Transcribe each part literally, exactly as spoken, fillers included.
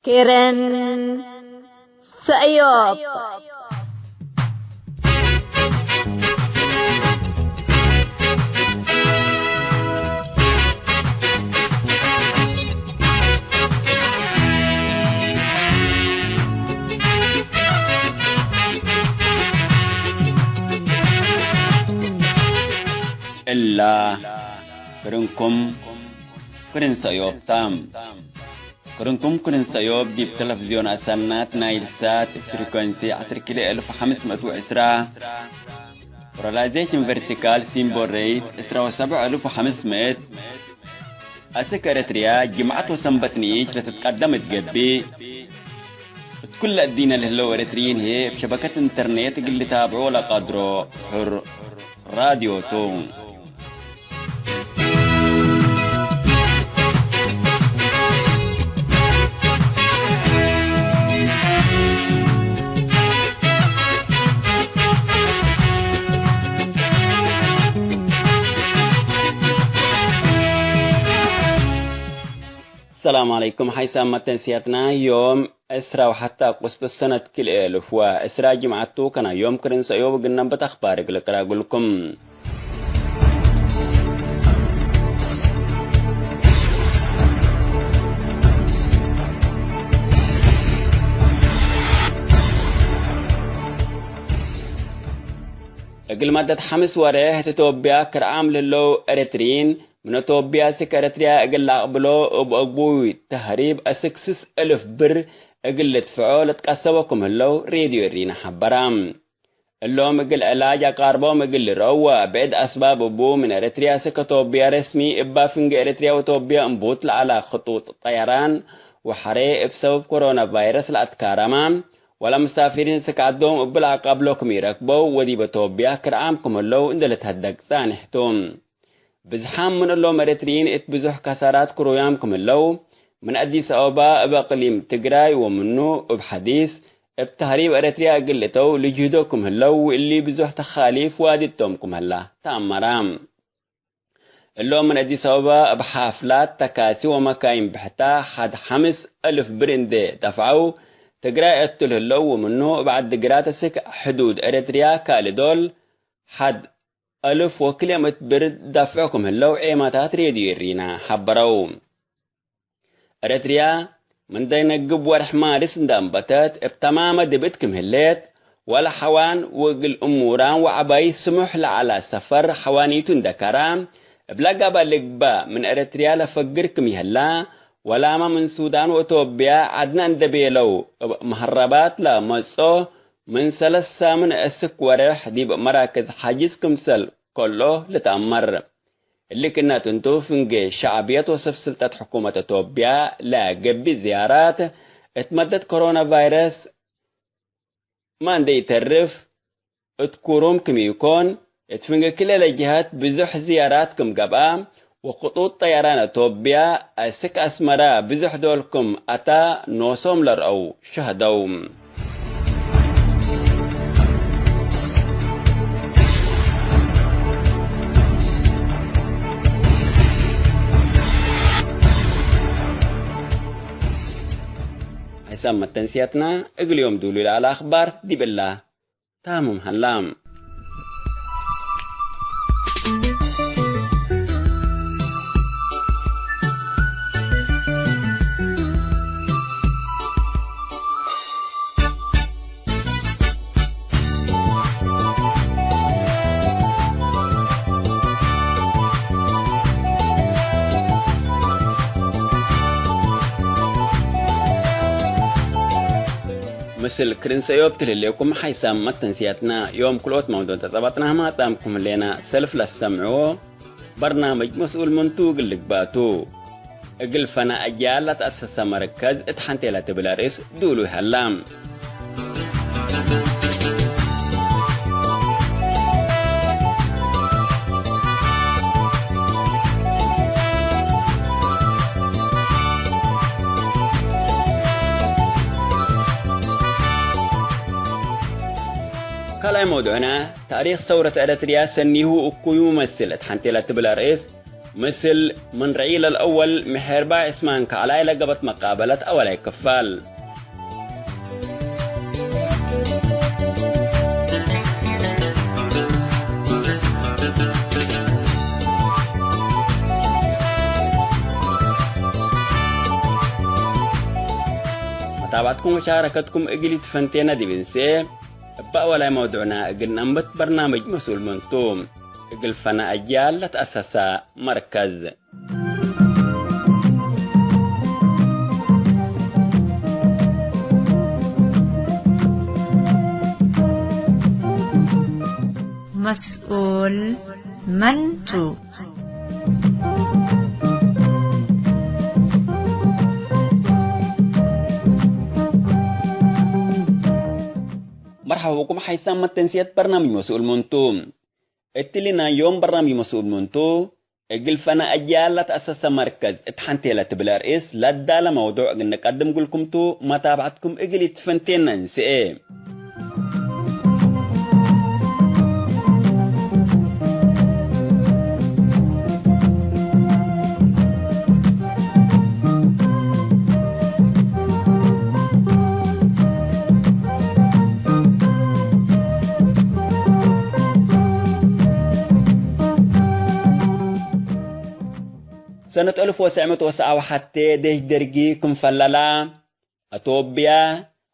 ክርን ሰእዮብ። እላ ክርንኩም ክርን ሰእዮብ ተ። ክርንኩም ክርን ሰእዮብ ዲብ ተለፍዝዮን አሰናት ናይል ሳት እብ ፍሪኮንሲ ዐስር ኪሎ እልፍ ወሐምስ ምእት ወዕስራ፣ ፖላራይዜሽን ቨርቲካል ሲምቦል ሬት ዕስራ ወሰብዕ እልፍ ወሐምስ ምእት፣ አስክ ኤረትርያ ጅምዐት ወሰንበት ንኢሽ ለትትቀደም እት ገብእ፣ እት ኩለ እዲነ ለህለው ኤረትርዪን ህዬ እብ ሸበከት ኢንተርኔት እግል ልታብዖ ለቀድሮ ሕር ራድዮ ቱ። ሰላም ዐለይኩም። ሐይሳም መተንስያትና ዮም ዕስራ ወሐተ አቁስጥስ ሰነት ክልኤ እልፍ ወዕስራ ጅምዐት ቱ፣ ከና ዮም ክርን ሰእዮብ እግል ነንበት አኽባር እግል እቅረእ እግልኩም። እግል መደት ሐምስ ወሬሕ እት ኢትዮጵያ ክርዓም ለህለው ኤረትርዪን፣ ምን ቶብያ አስክ ኤረትርያ እግል ለአቅብሎ እብ አግቡይ ተህሪብ አስክ ስስ እልፍ ብር እግል ልድፍዖ ለትቀሰቦ ክም ህለው ሬድዮ ኤሪና ሐበራ። እሎም እግል ዕላጅ አቃርቦም እግል ልረአው ወብዕድ አስባብ እቡ ምን ኤረትርያ አስክ ቶብያ ረስሚ እባ ፍንጌ ኤረትርያ ወቶብያ እምቡት ለዐለ ክጡጥ ጠየራን ወሐሬ እብ ሰበብ ኮሮና ቫይረስ ለአትካረማ ወለምሳፊሪን አስክ ዐዶም እብ ለአቃብሎ ክም ኢረክበው ወዲበ ቶብያ ክርዓም ክም ህለው እንዴ ልትሀደግ ጻንሕ ቱ። ብዝሓም ምን እሎም ኤረትርዪን እት ብዙሕ ከሳራት ክሩያም ክም ህለው፣ ምን አዲስ አበባ እብ አቅሊም ትግራይ ወምኑ እብ ሐዲስ እብ ተህሪብ ኤረትርያ እግል እተው ልጅህዶ ክም ህለው፣ ወእሊ ብዙሕ ተካሊፍ ዋድቶም ክም ህላ ተአመራ። እሎም ምን አዲስ አበባ እብ ሓፍላት፣ ተካሲ ወመካይን ብሕታ ሐድ ሐምስ እልፍ ብር እንዴ ደፍዐው፣ ትግራይ እቱ ለህለው ወምኑ እብ ዐዲ ግራት አስክ ሕዱድ ኤረትርያ ካልእ ዶል ሐድ እልፍ ወክልኤ ምእት ብር ዳፍዑ ክም ህለው ዔማታት ሬድዮ ኤሪና ሐበረው። ኤረትርያ ምን ደነግብ ወርሕ ማርስ እንዴ አንበተት እብ ተማመ ድብእት ክም ህሌት፣ ወለ ሐዋን ወእግል እሙራን ወዐባይ ስሙሕ ለዐለ ሰፈር ሐዋኒቱ እንዴ ከራ፣ እብ ለገበ ልግበእ ምን ኤረትርያ ለፈግር ክም ይህላ፣ ወላመ ምን ሱዳን ወእቶብያ ዐድነ እንዴ ቤለው፣ እብ መሀረባት ለመጽኦ ምን ሰለስ ሳምን አስክ ወሬሕ ዲብ መራክዝ ሐጅዝ ክምሰል ከሎ ልትአመር። እሊ ክእነ እቱ ፍንጌ ሸዕብየት ወሰብ ስልጠት ሕኩመት አቶብያ ለገብእ ዝያራት፣ እት መደት ኮሮና ቫይረስ ማ እንዴ ኢተርፍ፣ እት ኩሩም ክም ኢኮን፣ እት ፍንጌ ክልኤ ለጀሀት ብዙሕ ዝያራት ክም ገብአ፣ ወክጡጥ ጠየራን አቶብያ አስክ አስመረ ብዙሕ ዶል ክም አታ ኖሶም ለርአው ሸህደው። ሐይሳም መተንስያትና እግል ዮም ዱሉ ለዐለ አኽባር ዲብ እላ ታምም ሀላ። ምስል ክርን ሰእዮብ ትልሌኩም ሐይሳም መተንስያትና ዮም ክልኦት መውዱዕ ተጸበጥናህመ አጻምኩም ህሌና። ሰልፍ ለሰምዕዎ በርናምጅ መስኡል ምንቱ እግል ልግባቱ። እግል ፈና አጅያል ለተአሰሰ መርከዝ እት ሐንቴ ለትብል አርእስ ዱሉ ይሀላ። ካልኣይ መውዱዕና፣ ታሪክ ሰውረት ኤረትርያ ሰኒሁ እኩዩ መስል እት ሐንቴ ለትብል አርእስ፣ ምስል ምን ረኢለ ለአወል ምሔርባይ ዕስማን ከዐላይ ለገብአት መቃበለት አወላይ ክፋል። መታብዐትኩም ወሻረከትኩም እግል ኢትፈንቴነ ዲብ እንሴ፣ እበ አወላይ መውዱዕና እግል ነአንብት በርናምጅ መስኡል ምን ቱ? እግል ፈነ አጅያል ለተአሰሰ መርከዝ። መስኡል መን ቱ? መርሐባ ብኩም ሐይሳም መተንስየት በርናምጅ መስኡል ምን ቱ? እትሊ ናይ ዮም በርናምጅ መስኡል ምን ቱ? እግል ፈነ አጅያል ለተአሰሰ መርከዝ እት ሐንቴ ለትብል አርእስ ለዳለ መውዱዕ እግል ንቀድም እግልኩም ቱ፣ መታብዐትኩም እግል ኢትፈንቴነ እንስኤ። ሰነት አልፍ ወትሰዕ ምእት ወሰብዓ ወሐቴ ዴሽ ደርጊ ክም ፈለላ፣ አቶብያ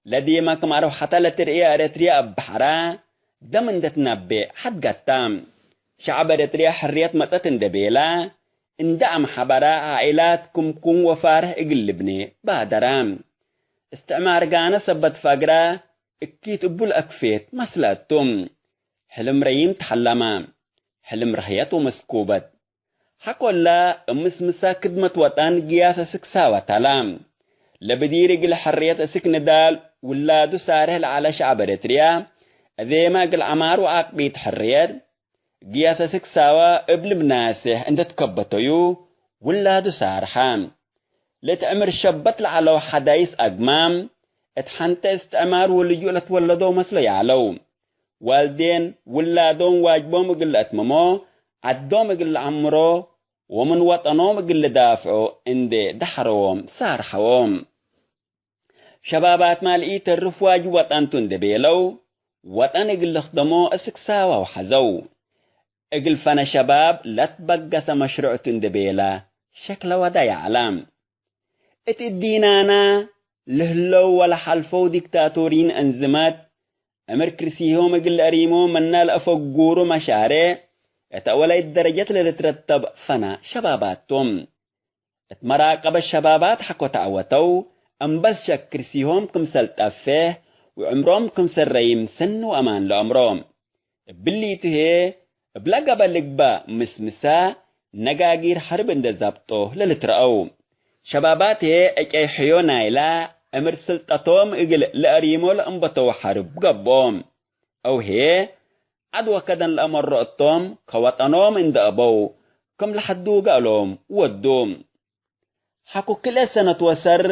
ለዲመ ክም አርወሐተ ለትርእየ ኤረትርየ እብ በሐራ ደም እንዴ ትነቤ ሐድገታ። ሸዐብ ኤረትርየ ሕርየት መጸት እንዴ ቤለ፣ እንዴ አምሐበረ፣ ዓኢላት ክምኩም ወፋርህ እግል ልብኔ ባደረ። እስትዕማር ጋነ ሰበት ፈግረ፣ እኪት እቡ ለአክፌት መስለቱ። ሕልም ረዪም ተሐለመ። ሕልም ረህየት ወመስኩበት። ሐቆለ እምስምሰ ክድመት ወጠን ግያስ አስክ ሳወ ተለ። ለብዲር እግል ሕርየት አስክ ንዳል ውላዱ ሳርህ ለዐለ ሸዐብ ኤረትርያ፣ እዜመ እግል ዐማር ወአቅቢት ሕርየት፣ ግያስ አስክ ሳወ እብ ልብ ናሴሕ እንዴ ትከበተዩ ውላዱ ሳርሐ። ለእት ዕምር ሸበት ለዐለው ሐዳይስ አግማም፣ እት ሐንተ እስትዕማር ወልጁእ ለትወለደው መስሎ ይዐለው። ዋልዴን ውላዶም ዋጅቦም እግል ለአትምሞ፣ ዐዶም እግል ለዐምሮ ወምን ወጠኖም እግል ልዳፍዖ እንዴ ደሐረዎም ሳርሐዎም። ሸባባትመ ለኢተርፍ ዋጅብ ወጠን ቱ እንዴ ቤለው፣ ወጠን እግል ልክደሞ አስክ ሳወ ወሐዘው። እግል ፈነ ሸባብ ለትበገሰ መሽሩዕ ቱ እንዴ ቤለ ሸክለ ወደ ይዐለ። እት እዲናና ለህለው ወለሐልፈው ዲክታቶሪን አንዝመት፣ ዕምር ክርሲሆም እግል ለአሪሞ ምነ ለአፈጉሩ መሻሬዕ፣ እት አወላይት ደረጀት ለልትረተብ ፈነ ሸባባት ቶም። እት መራቀበት ሸባባት ሐቆ ተዐወተው፣ እምበል ሸክ ክርሲሆም ክምሰል ጠፌሕ ወዕምሮም ክምሰል ረዪም ስን ወአማን ለአምሮ። እብሊቱ ህዬ፣ እብለ ገበ ልግበእ ምስምሰ ነጋጊር ሐርብ እንዴ ዘብጦ ለልትረአው። ሸባባት ህዬ፣ እጨይ ሕዮ ናይላ እምር ስልጠቶም እግል ለአሪሞ ለአንበተው ሐርብ ገብኦ። አው ህዬ፣ ዐድ ወከደን ለአመሮ እቶም፣ ከወጠኖም እንዴ አበው፣ ክም ለሐዱገ እሎም ወዱ። ሐቆ ክልኤ ሰነት ወሰር፣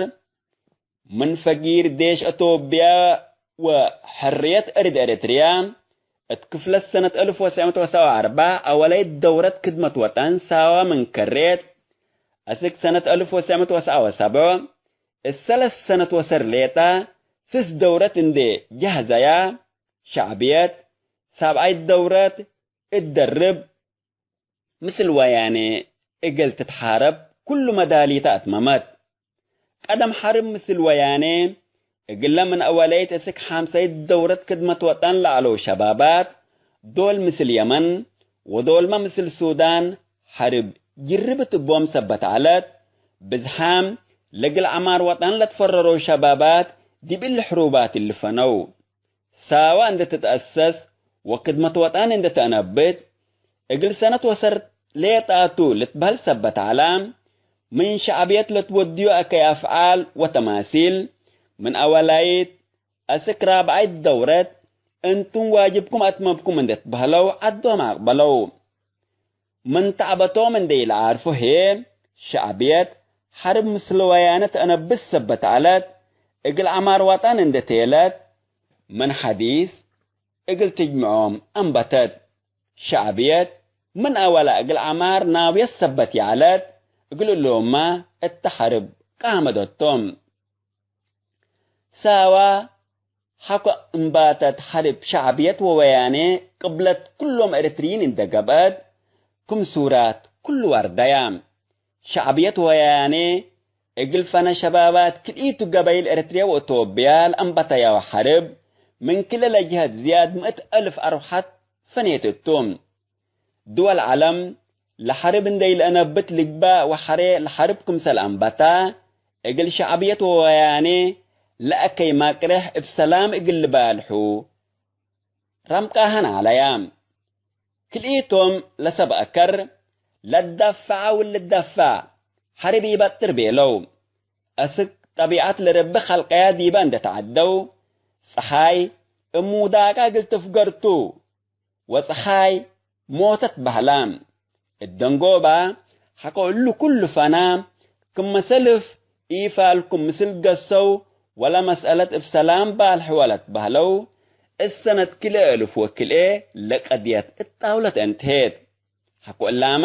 ምን ፈጊር ዴሽ አቶብያ ወሕርየት እርድ ኤረትርያ፣ እት ክፍለት ሰነት አልፍ ወትሰዕ ምእት ወሰብዓ ወአርበዕ አወላይት ደውረት ክድመት ወጠን ሳዋ ምን ከሬት፣ አስክ ሰነት አልፍ ወትሰዕ ምእት ወሰብዓ ወሰብዕ፣ እት ሰለስ ሰነት ወሰር ሌጠ፣ ስስ ደውረት እንዴ ጀህዘያ፣ ሸዕብየት፣ ሳብዓይት ደውረት እት ደርብ፣ ምስል ወያኔ እግል ትትሓረብ ኩሉ መዳሊታ አትመመት። ቀደም ሐርብ ምስል ወያኔ እግለ ምን አወለይት እስክ ሓምሰይት ደውረት ክድመት ወጠን ለዐለው ሸባባት፣ ዶል ምስል የመን ወዶልመ ምስል ሱዳን ሐርብ ጅርብት እቦም ሰበት ዐለት። ብዝሓም ለእግል ዐማር ወጠን ለትፈረረው ሸባባት ዲብ እሊ ሕሩባት እሊ ፈነው። ሳዋ እንዴ ትትአሰስ ወክድመት ወጠን እንዴ ተአነብት፣ እግል ሰነት ወሰር ሌጣቱ ልትበህል ሰበት ዐለ። ምን ሸዕብየት ለትወድዩ አከይ አፍዓል ወተማሲል፣ ምን አወላይት አስክ ራብዓይት ደውረት፣ እንቱም ዋጅብኩም አትመምኩም እንዴ ትበህለው ዐዶም አቅበለው። ምን ተዕበቶም እንዴ ኢለዓርፎ ህዬ፣ ሸዕብየት ሐርብ ምስል ወያነ ተአነብስ ሰበት ዐለት፣ እግል ዐማር ወጠን እንዴ ቴለት፣ ምን ሐዲስ እግል ትጅምዖም አንበተት። ሸዕብየት ምን አወላ እግል ዐማር ናውየት ሰበት ይዐለት፣ እግል እሎምመ እተ ሐርብ ቃመደቶም። ሳዋ ሐቆ እምባተት ሐርብ ሸዕብየት ወወያኔ ቅብለት ኩሎም ኤረትርዪን እንዴ ገብአት፣ ክም ሱራት ኩሉ ዋርደያ። ሸዕብየት ወወያኔ እግል ፈነ ሸባባት ክልኢቱ ገበይል ኤረትርየ ወእቶብያ ለአንበተያው ሐርብ፣ ምን ክልኤ ለጅሀት ዝያድ ምእት አልፍ አርወሐት ፈኔት እቱ። ድወል ዐለም ለሐርብ እንዴ ኢለአነብት ልግባእ ወሐሬ ለሐርብ ክምሰል አንበታ፣ እግል ሸዕብየት ወወያኔ ለአከይ ማቅሬሕ እብ ሰላም እግል ልባልሑ ረምቃሀን ዐለያ። ክልኢቶም ለሰብ አከር ለትዳፈዐ ወልትዳፈዕ ሐርብ ኢበጥር ቤለው። አስክ ጠቢዐት ለረቢ ኸልቀያ ዲበ እንዴ ተዐደው፣ ጸሓይ እብ ሙዳቃ እግል ትፍገር ቱ። ወጸሓይ ሞተት በህላ። እት ደንጎባ ሐቆ እሉ ኩሉ ፈና፣ ክም መሰልፍ ኢፋልኩም ምስል ገሰው ወለ መስአለት እብ ሰላም ባልሕ ወለት በህለው፣ እት ሰነት ክልኤ እልፍ ወክልኤ ለቀድየት እት ጣውለት እንትሄት። ሐቆ እላመ፣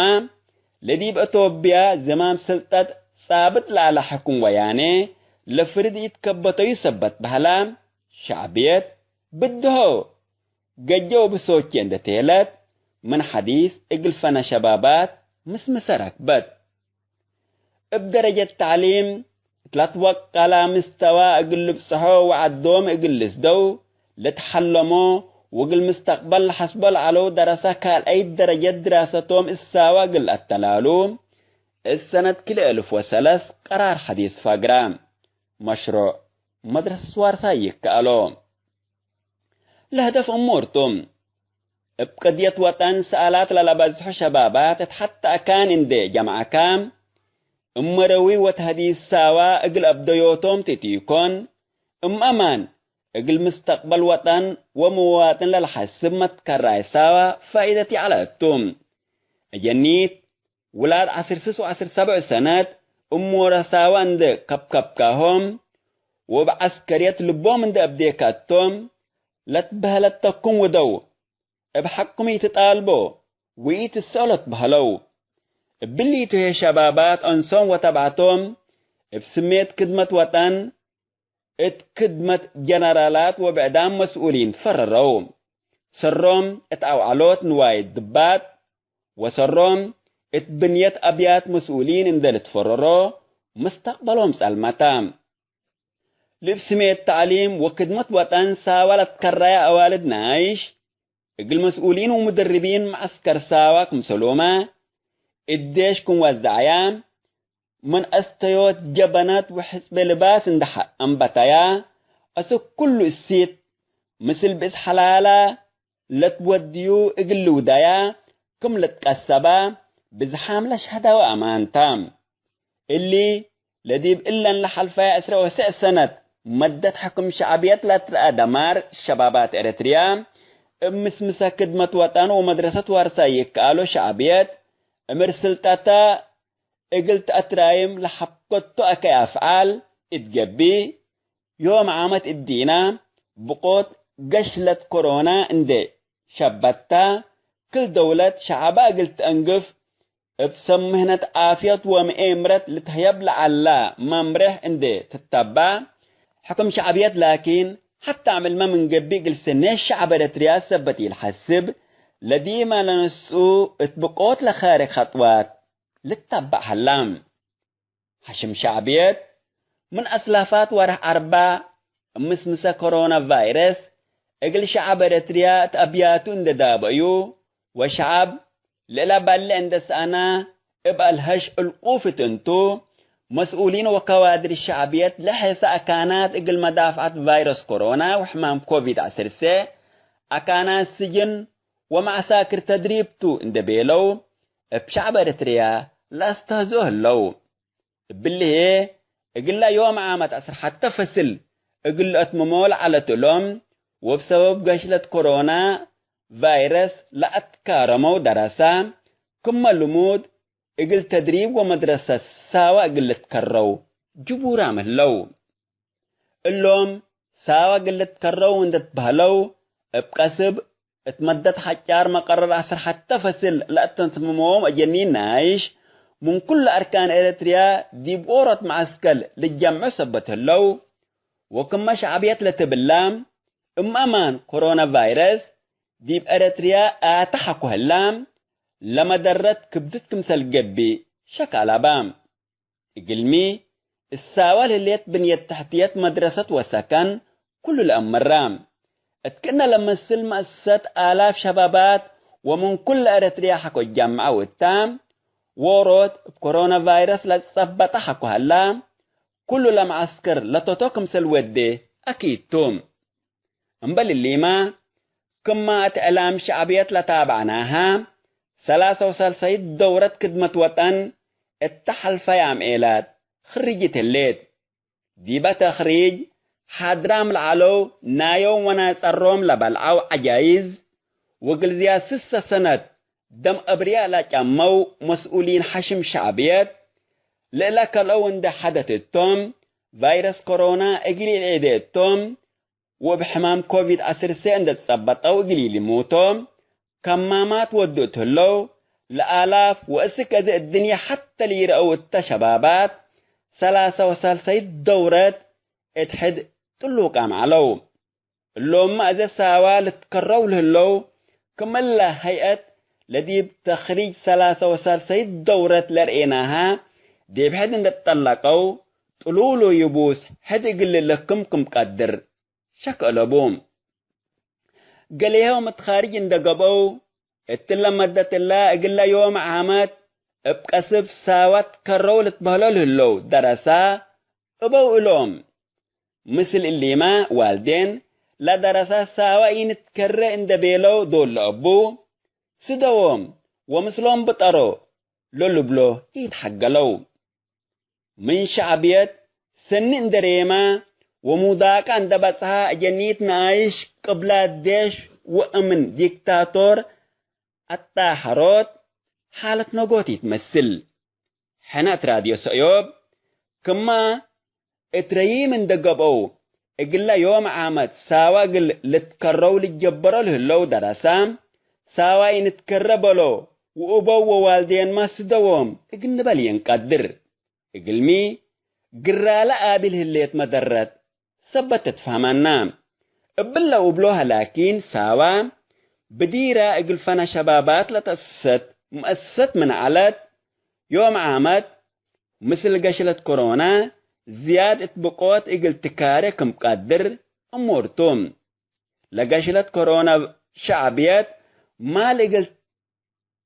ለዲብ አቶብያ ዝማም ስልጠት ጻብጥ ለዐለ ሕኩም ወያኔ፣ ለፍርድ ኢትከበተዩ ሰበት በህላ፣ ሸዕብየት ብድሆ ገጀው ብሶቼ እንዴ ቴለት፣ ምን ሐዲስ እግል ፈነ ሸባባት ምስምሰ ረክበት። እብ ደረጀት ተዕሊም እት ለትወቀላ ምስተዋ እግል ልብጽሖ ወዐዶም እግል ልስደው ልትሐለሞ ወእግል ምስተቅበል ለሐስቦ ለዐለው ደረሰ ካልአይት ደረጀት ድራሰቶም እሳወ እግል ለአተላሉ፣ እት ሰነት ክልኤ እልፍ ወሰለስ ቀራር ሐዲስ ፈግረ። መሽሩዕ መድረሰት ዋርሳይ ይከአሎ። ለህደፍ እሙር ቱ። እብ ቅድየት ወጠን ሰአላት ለለበዝሑ ሸባባት እት ሐተ አካን እንዴ ጀምዐካ፣ እመ ረዊ ወተህዲስ ሳዋ እግል አብደዮቶም ትትኢኮን፣ እም አማን እግል ምስተቅበል ወጠን ወመዋጥን ለለሐስብ መትከራይ ሳዋ ፋኢደት ይዐለ እቱ። እጀኒት ውላድ ዐስር ስስ ወዐስር ሰብዕ ሰነት እም ወረሳዋ እንዴ ከብከብካሆም፣ ወእብ ዐስከርየት ልቦም እንዴ አብዴካቶም፣ ለትበህለት ተኩም ውደው፣ እብ ሐቅኩም ኢትጣልቦ ወኢትሰአሎ ትበህለው። እብሊቱ ህዬ ሸባባት አንሶም ወተብዐቶም እብ ስሜት ክድመት ወጠን እት ክድመት ጀነራላት ወብዕዳም መስኡሊን ፈረረው። ሰሮም እት አውዐሎት ንዋይ ድባጥ ወሰሮም እት ብንየት አብያት መስኡሊን እንዴ ልትፈረሮ፣ ምስተቅበሎም ጸልመተ። ልብ ስሜት ተዕሊም ወክድመት ወጠን ሳዋ ለትከረየ አዋልድ ናይሽ፣ እግል መስኡሊን ወሙደርቢን መዐስከር ሳዋ ክምሰሎመ፣ እዴሽ ክም ወዘዐያ፣ ምን አስተዮት ጀበነት ወሕጽበ ልባስ እንደ ሐ-፣ አንበተያ፣ አስክ ኩሉ እሲት፣ ምስል ብእስ ሐላላ ለትወድዩ እግል ልውዳያ ክም ልትቀሰባ፣ ብዝሓም ለሸህዳወ አማን ተ። እሊ፣ ለዲብ እለን ለሐልፈየ ዕስረ ወሰዕ ሰነት መደት ሕክም ሸዕብየት ለትረአ ደማር ሸባባት ኤረትርያ፣ እብ ምስምሰ ክድመት ወጠን ወመድረሰት ዋርሳይ ይከአሎ ሸዕብየት፣ እምር ስልጠተ እግል ተአትራይም ለሐብከቶ አከይ አፍዓል እት ገብእ፣ ዮም ዓመት እዲና ብቆት ገሽለት ኮሮና እንዴ ሸበታ፣ ክል ደውለት ሸዐባ እግል ተአንግፍ፣ እብ ሰብ ምህነት ዓፍየት ወመኤምረት ልትሀየብ ለዐላ መምሬሕ እንዴ ትተበዕ፣ ሕክም ሸዕብየት ላኪን፣ ሐታ ዕምልመ ምን ገብእ እግል ሰኔ ሸዕብ ኤረትርያ ሰበት ኢልሐስብ፣ ለዲመ ለነስኡ እት ብቆት ለካሬ ከጥዋት ልተበዕ ሀላ። ሐሽም ሸዕብየት፣ ምን አስላፋት ወርሕ አርባ፣ ምስምሰ ኮሮና ቫይረስ፣ እግል ሸዐብ ኤረትርያ እት አብያቱ እንዴ ዳበዩ፣ ወሸዐብ ለእለ በልዕ እንዴ ሰአና፣ እብ አልሀሽ እልቁፍ እት እንቱ፣ መስኡሊን ወከዋድር ሸዕብየት ለሔሰ አካናት እግል መዳፍዐት ቫይረስ ኮሮና ወሕማም ኮቪድ ዐሰርተ፣ አካናት ስጅን ወመዐሳክር ተድሪብ ቱ እንዴ ቤለው፣ እብ ሸዐብ ኤረትርያ ለአስተህዝኦ ህለው። እብሊ ህዬ፣ እግለ ዮም ዓመት ዐስር ሐተ ፈስል እግል ለአትምሞ ለዐለት እሎም፣ ወእብ ሰበብ ገሽለት ኮሮና ቫይረስ ለአትካረመው ደረሰ፣ ክመ ልሙድ እግል ተድሪብ ወመድረሰት ሳዋ እግል ልትከረው ጅቡራም ህለው። እሎም ሳዋ እግል ልትከረው እንዴ ትበህለው፣ እብ ቀስብ እት መደት ሐጫር መቀረር አስር ሐተ ፈስል ለአተንትምሞም አጀኒን ናይሽ፣ ምን ኩሉ አርካን ኤረትርያ ዲብ ዎሮት መዐስከር ልጀምዑ ሰበት ህለው፣ ወክመ ሸዕብየት ለትብላ፣ እም አማን ኮሮና ቫይረስ ዲብ ኤረትርያ አተ ሐኮ ህላ፣ ለመደረት ክብድት ክምሰል ገብእ ሸክ አለባ። እግልሚ፣ እሳወ ለህሌት ብንየት ተሕትየት መድረሰት ወሰከን ኩሉ ለአምራ። እት ክእነ ለመስል መአሰሰት አላፍ ሸባባት ወምን ኩለ ኤረትርያ ሐቆ ጃምዐው እታ፣ ዎሮት እብ ኮሮና ቫይረስ ለጸበጠ ሐቆ ሀላ፣ ኩሉ ለመዐስከር ለቶቶ ክምሰል ወዴ አኪድ ቱ። እምበል እሊመ፣ ክመ እት እዕላም ሸዕብየት ለታብዕናሀ፣ ሰላሰ ወሳልሳይት ደውረት ክድመት ወጠን እተ ሐልፈ ያም ኤላት ክርጅት ህሌት። ዲበ ተክሪጅ፣ ሓድራም ለዐለው ናዮም ወናጸሮም ለበልዐው ዐጃይዝ፣ ወግልዝያት ስሰ ሰነት ደም አብርያእ ለጨመው መስኡሊን ሐሽም ሸዕብየት፣ ለእለ ከልአው እንዴ ሐደት እቶም፣ ቫይረስ ኮሮና እግል ኢልዔዴ እቶም፣ ወእብ ሕማም ኮቪድ ዐስር ሴ እንዴ ትጸበጠው እግል ኢሊሙቶ፣ ከማማት ወዱ እት ህለው፣ ለአላፍ ወእስክ እዘ እድንየ ሐተ ለኢረአው እተ ሸባባት፣ ሰላሰ ወሳልሳይት ደውረት እት ሕድ ጥሉቃም ዐለው። እሎምመ እዘ ሳዋ ልትከረው ለህለው፣ ክም እለ ሀይአት ለዲብ ተክሪጅ ሰላሰ ወሳልሳይት ደውረት ለርኤናሃ፣ ዲብ ሕድ እንዴ ትጠለቀው፣ ጥሉሉ ይቡስ ሕድ እግል ልልክም ክም ቀድር ሸክ አለቡ። ገሌሆም እት ካርጅ እንዴ ገብአው፣ እትለ መደት እለ እግለ ዮም ዓመት እብ ቀስብ ሳዋ ትከረው ልትበህሎ ለህለው ደረሳ እበው እሎም። ምስል እሊመ ዋልዴን ለደረሳ ሳዋ ኢንትከረ እንዴ ቤለው ዶል ለአቡ፣ ስደዎም ወምስሎም ብጠሮ ለልብሎ ኢትሐገለው። ምን ሸዕብየት ሰኒ እንዴ ሬመ ወሙዳቀ እንዴ በጽሐ፣ አጀኒት ነኣይሽ ቅብላት ዴሽ ወእምን ዲክታቶር አጣሐሮት ሓለት ነጎት ኢትመስል። ሕነ እት ራድዮ ሰእዮብ ክመ እት ረዪም እንዴ ገብአው፣ እግለ ዮም ዓመት ሳዋ እግል ልትከረው ልጀበሮ ለህለው ደረሳ፣ ሳዋ ኢንትከረ በሎ ወእበው ወዋልዴንመ ስደዎም እግል ንበል ኢንቀድር። እግልሚ፣ ግራለ አቢል ህሌት መደረት ሰበት ትትፋህመና። እብለ እብሎሀ ላኪን ሳዋ፣ ብዲራ እግል ፈነ ሸባባት ለተአሰሰት መአሰሰት ምን ዐለት፣ ዮም ዓመት፣ ምስል ገሽለት ኮሮና፣ ዝያድ እት ብቆት እግል ትካሬ ክም ቀድር እሙር ቱ። ለገሽለት ኮሮና ሸዕብየት ማል እግል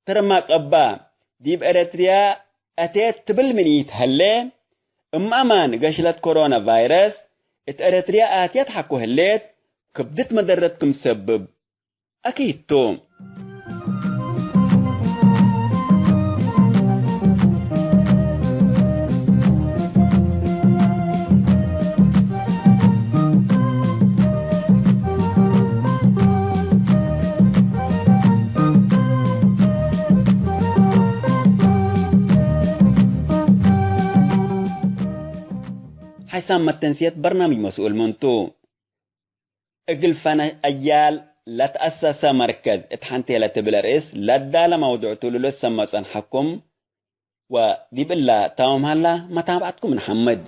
ትርመቅ እባ ዲብ ኤረትርያ አቴት ትብል ምን ኢተሀሌ፣ እም አማን ገሽለት ኮሮና ቫይረስ እት ኤረትርያ አትየት ሐቆ ህሌት፣ ክብድት መደረት ክም ሰብብ አኪድ ቱ። ሓይሳም መተንስየት በርናምጅ መስኡል ምን ቱ? እግል ፈነ አያል ለተአሰሰ መርከዝ እት ሐንቴ ለትብል ርእስ ለዳለ መውዱዕ ቱ ልልሰመ ጸንሐኩም። ወዲብ እለ ታምም ሀላ መታብዐትኩም እንሐምድ።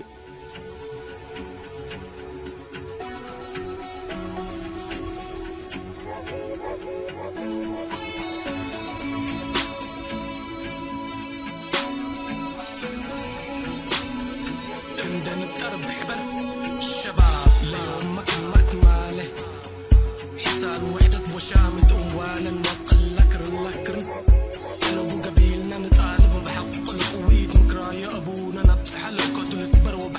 እንደ ንጠር ብሕበር ሸባብ ለዮም መክመት ማለ ሕሳን ውሕደት ወሻምት እዋለን ወቅል ለክርን ለክርን። ጠለቡ ገቢልና ንጣልብ ብሐቅ ለቅዊት ምክራየ አቡነ ነብጽሐ ለእከቱ ልትበር ወበ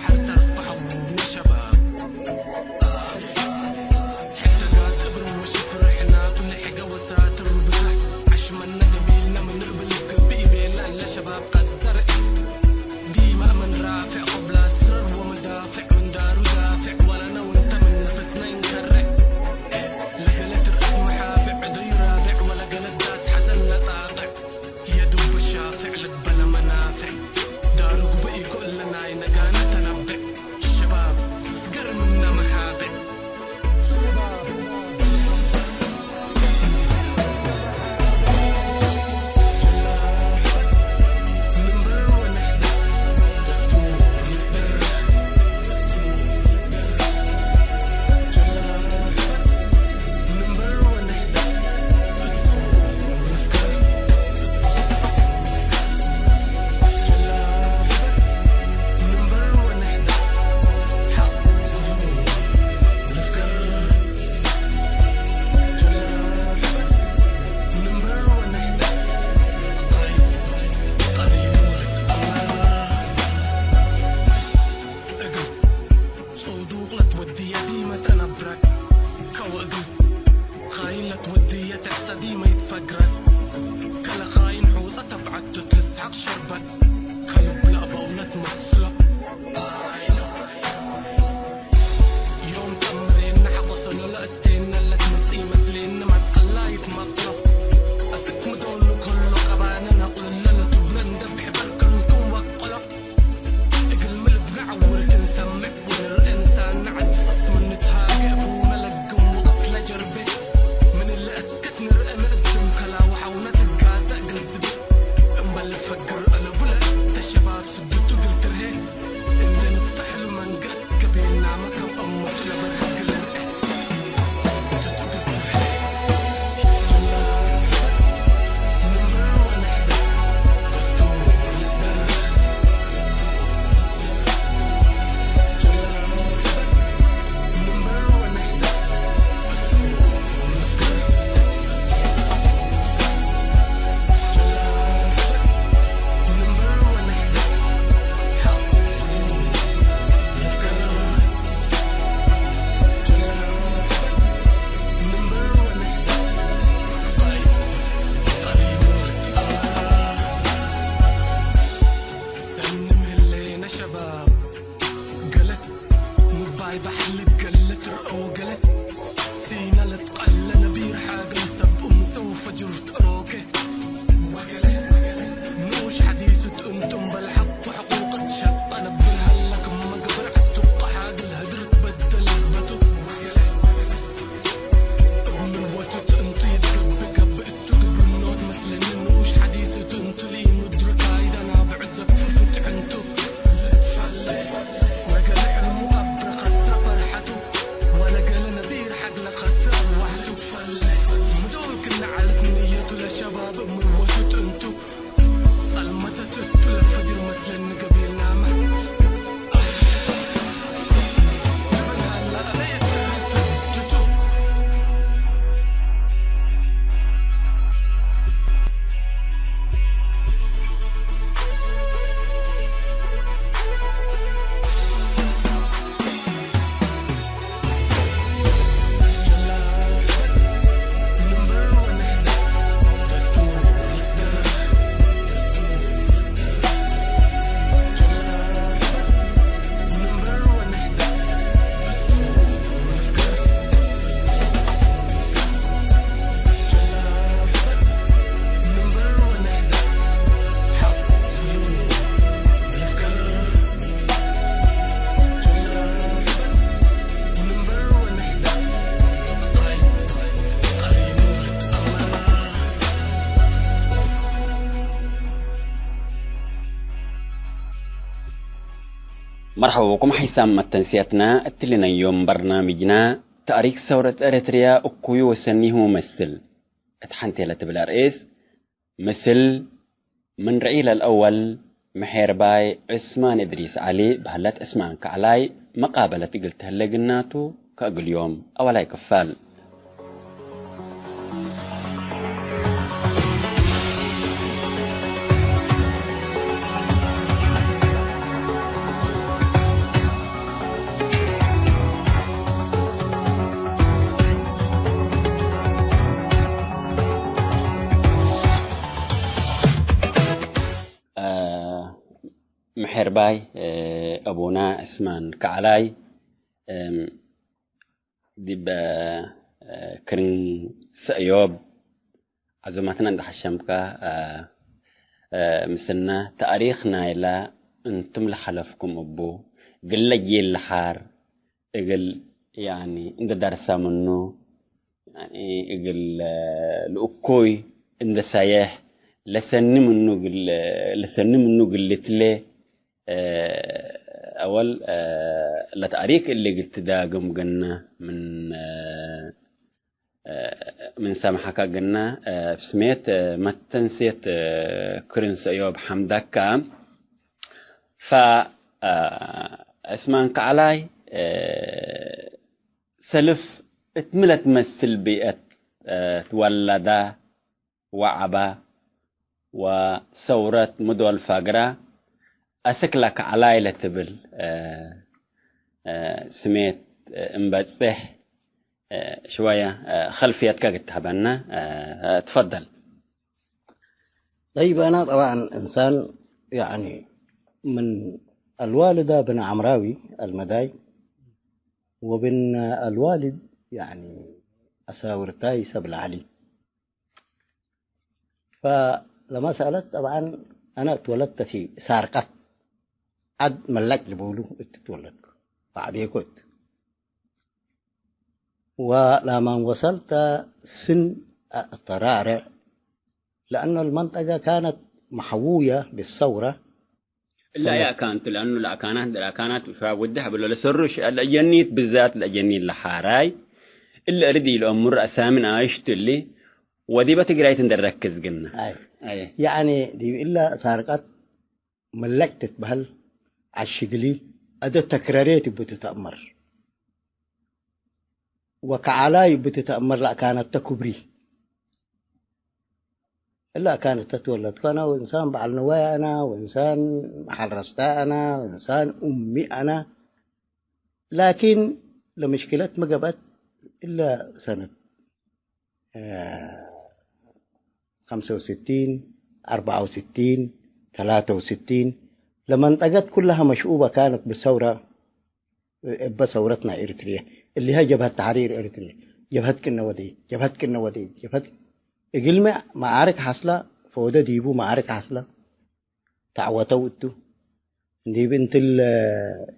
ሱቅ ለትወድየ ዲመ ተነብረ፣ ከወእግል ኻይን ለትወድየ ተዕተ ዲመ ይትፈግረ። ከለ ኻይን ሑጸ ተብዐቱ ትልስሐቅ ሸርበት፣ ከልብ ለአበው ለትመስሎ። ዮም ተምሬነ ሐቆሰኖ ለእቴነ ለትምጽእ መስሌነ ማትቀላይት መቅሎ። አስክ ምዶሉ ከሎ ቀባነ ነቅልለ ለትብለ እንደ ብሕበር ከንቱም ወቅሎ። እግል ሚ ልብገዕ ውርክ እንሰምዕ ወንርኤ እንሳንነ ዐድ ሰፍ ምን ንትሃጌ እቡነ ለግም ወቅት ለጀርቤ። ምን እለ እስከት ንርኤ ንእድም ከላዊ ሐውነ ትጋሰ እግል ትብል። እምበል ልትፈግር አለቡ ለእተ ሸባብ ስድቱ እግል ትርሄ። እንዴ ንፍተሕ እሉ መንገድ ገቤናመ ከም እሙት ለበርሀ እግል ንርኤ። መርሐባ ብኩም ሐይሳም መተንስያትና። እትሊ ናይ ዮም በርናምጅና፣ ተእሪክ ሰውረት ኤረትርያ እኩዩ ወሰኒሁ መስል እት ሐንቴ ለትብል አርእስ፣ ምስል ምን ርዒ ለልአወል፣ ምሔርባይ ዕስማን እድሪስ ዐሊ በህለት ዕስማን ከዕላይ መቃበለት እግል ተህሌ ግናቱ፣ ከእግል ዮም አወላይ ክፋል። ምሔርባይ፣ እ፣ አቡና ዕስማን ከዕላይ፣ እም፣ ዲብ፣ እ፣ ክርን ሰእዮብ ዐዙማትና እንደ ሐሸምካ፣ እ፣ እ፣ ምስልነ ተእሪክ ናይላ እንቱም ለሐለፍኩም እቡ፣ ግለ ጄል ለሓር እግል፣ ያኒ፣ እንደ ደርሰ ምኑ፣ ያኒ፣ እግል ልእኩይ እንደ ሰየሕ ለሰኒ ምኑ እግል፣ ለሰኒ ምኑ እግል ልትሌ፣ እ፣ አወል፣ እ፣ ለተእሪክ እሊ እግል ትዳግም ገና ምን፣ እ፣ ምን ሰምሐከ ግና፣ እ፣ እብ ስሜት፣ እ፣ መተንሴት፣ እ፣ ክርን ሰእዮብ ሐምደከ። ፈ፣ እ፣ ዕስማን ከዕላይ፣ እ፣ ሰልፍ እት ሚ ለትመስል ቢአት፣ እ፣ ትወለደ ወዐበ፣ ወሰውረት ምዶል ፈግረ አስክ ለከዕላይ ለትብል፣ እ፣ እ፣ ስሜት፣ እ፣ እምበጽሕ፣ እ፣ ሽወየ፣ እ፣ ኸልፍየትከ እግል ትሀበነ፣ እ፣ ትፈደል። طيب، أنا طبعًا إنسان، يعني، من الوالدة بن عمراوي المداي، وبن الوالد، يعني، أساورتاي سبل علي. فلمسألة، طبعًا، أنا اتولدت في سارقة، عد ملك لبولو اتولدت، بعد كنت. ولما وصلت سن الترارع، لأن المنطقة كانت محوية بالثورة. እለ አካን ቱ፣ ለአኑ ለአካናት፣ ለአካናት ወድሕ ብሎ ለሰሩ ሽ-፣ ለአጀኒት ብዛት ለአጀኒት ለሓራይ፣ እለ እርድ ኢለአምር አሳምን አይሽቱ እሊ፣ ወዲበ ትግራይት እንደ ረክዝ ግና። አይ። አይ። ያኒ ዲብ እለ ሳርቀት መለጭ ትትበህል፣ አሽግሊ፣ አደ ተክረሬት እቡ ትተአመር። ወከዓላይ እቡ ትተአመር ለአካነተ ኩብሪ። እለ አካነተ ትወለድኮ አነ ወእንሳን በዐል ንዋይ አነ ወእንሳን ሐረስታይ አነ ወእንሳን ኡሚ አነ። ላኪን ለምሽክለት ሚ ገብአት እለ ሰነት፣ እ፣ ኸምሰ ወስቲን፣ አርበዐ ወስቲን፣ ተላተ ወስቲን፣ ለመንጠቀት ኩለሃ መሽኡበ ካነት ብሰውረ፣ እበ ሰውረት ናይ ኤሪትርየ፣ እሊሀ ጀብሀት ተሕሪር ኤሪትርየ፣ ጀብሀት ቅነ ወደይት፣ ጀብሀት ቅነ ወደይት፣ ጀብሀት እግልሚ መዓርክ ሐስለ፣ ፎደ ዲቡ መዓርክ ሐስለ፣ ተዕወተው እቱ። እንዲብ እንትል፣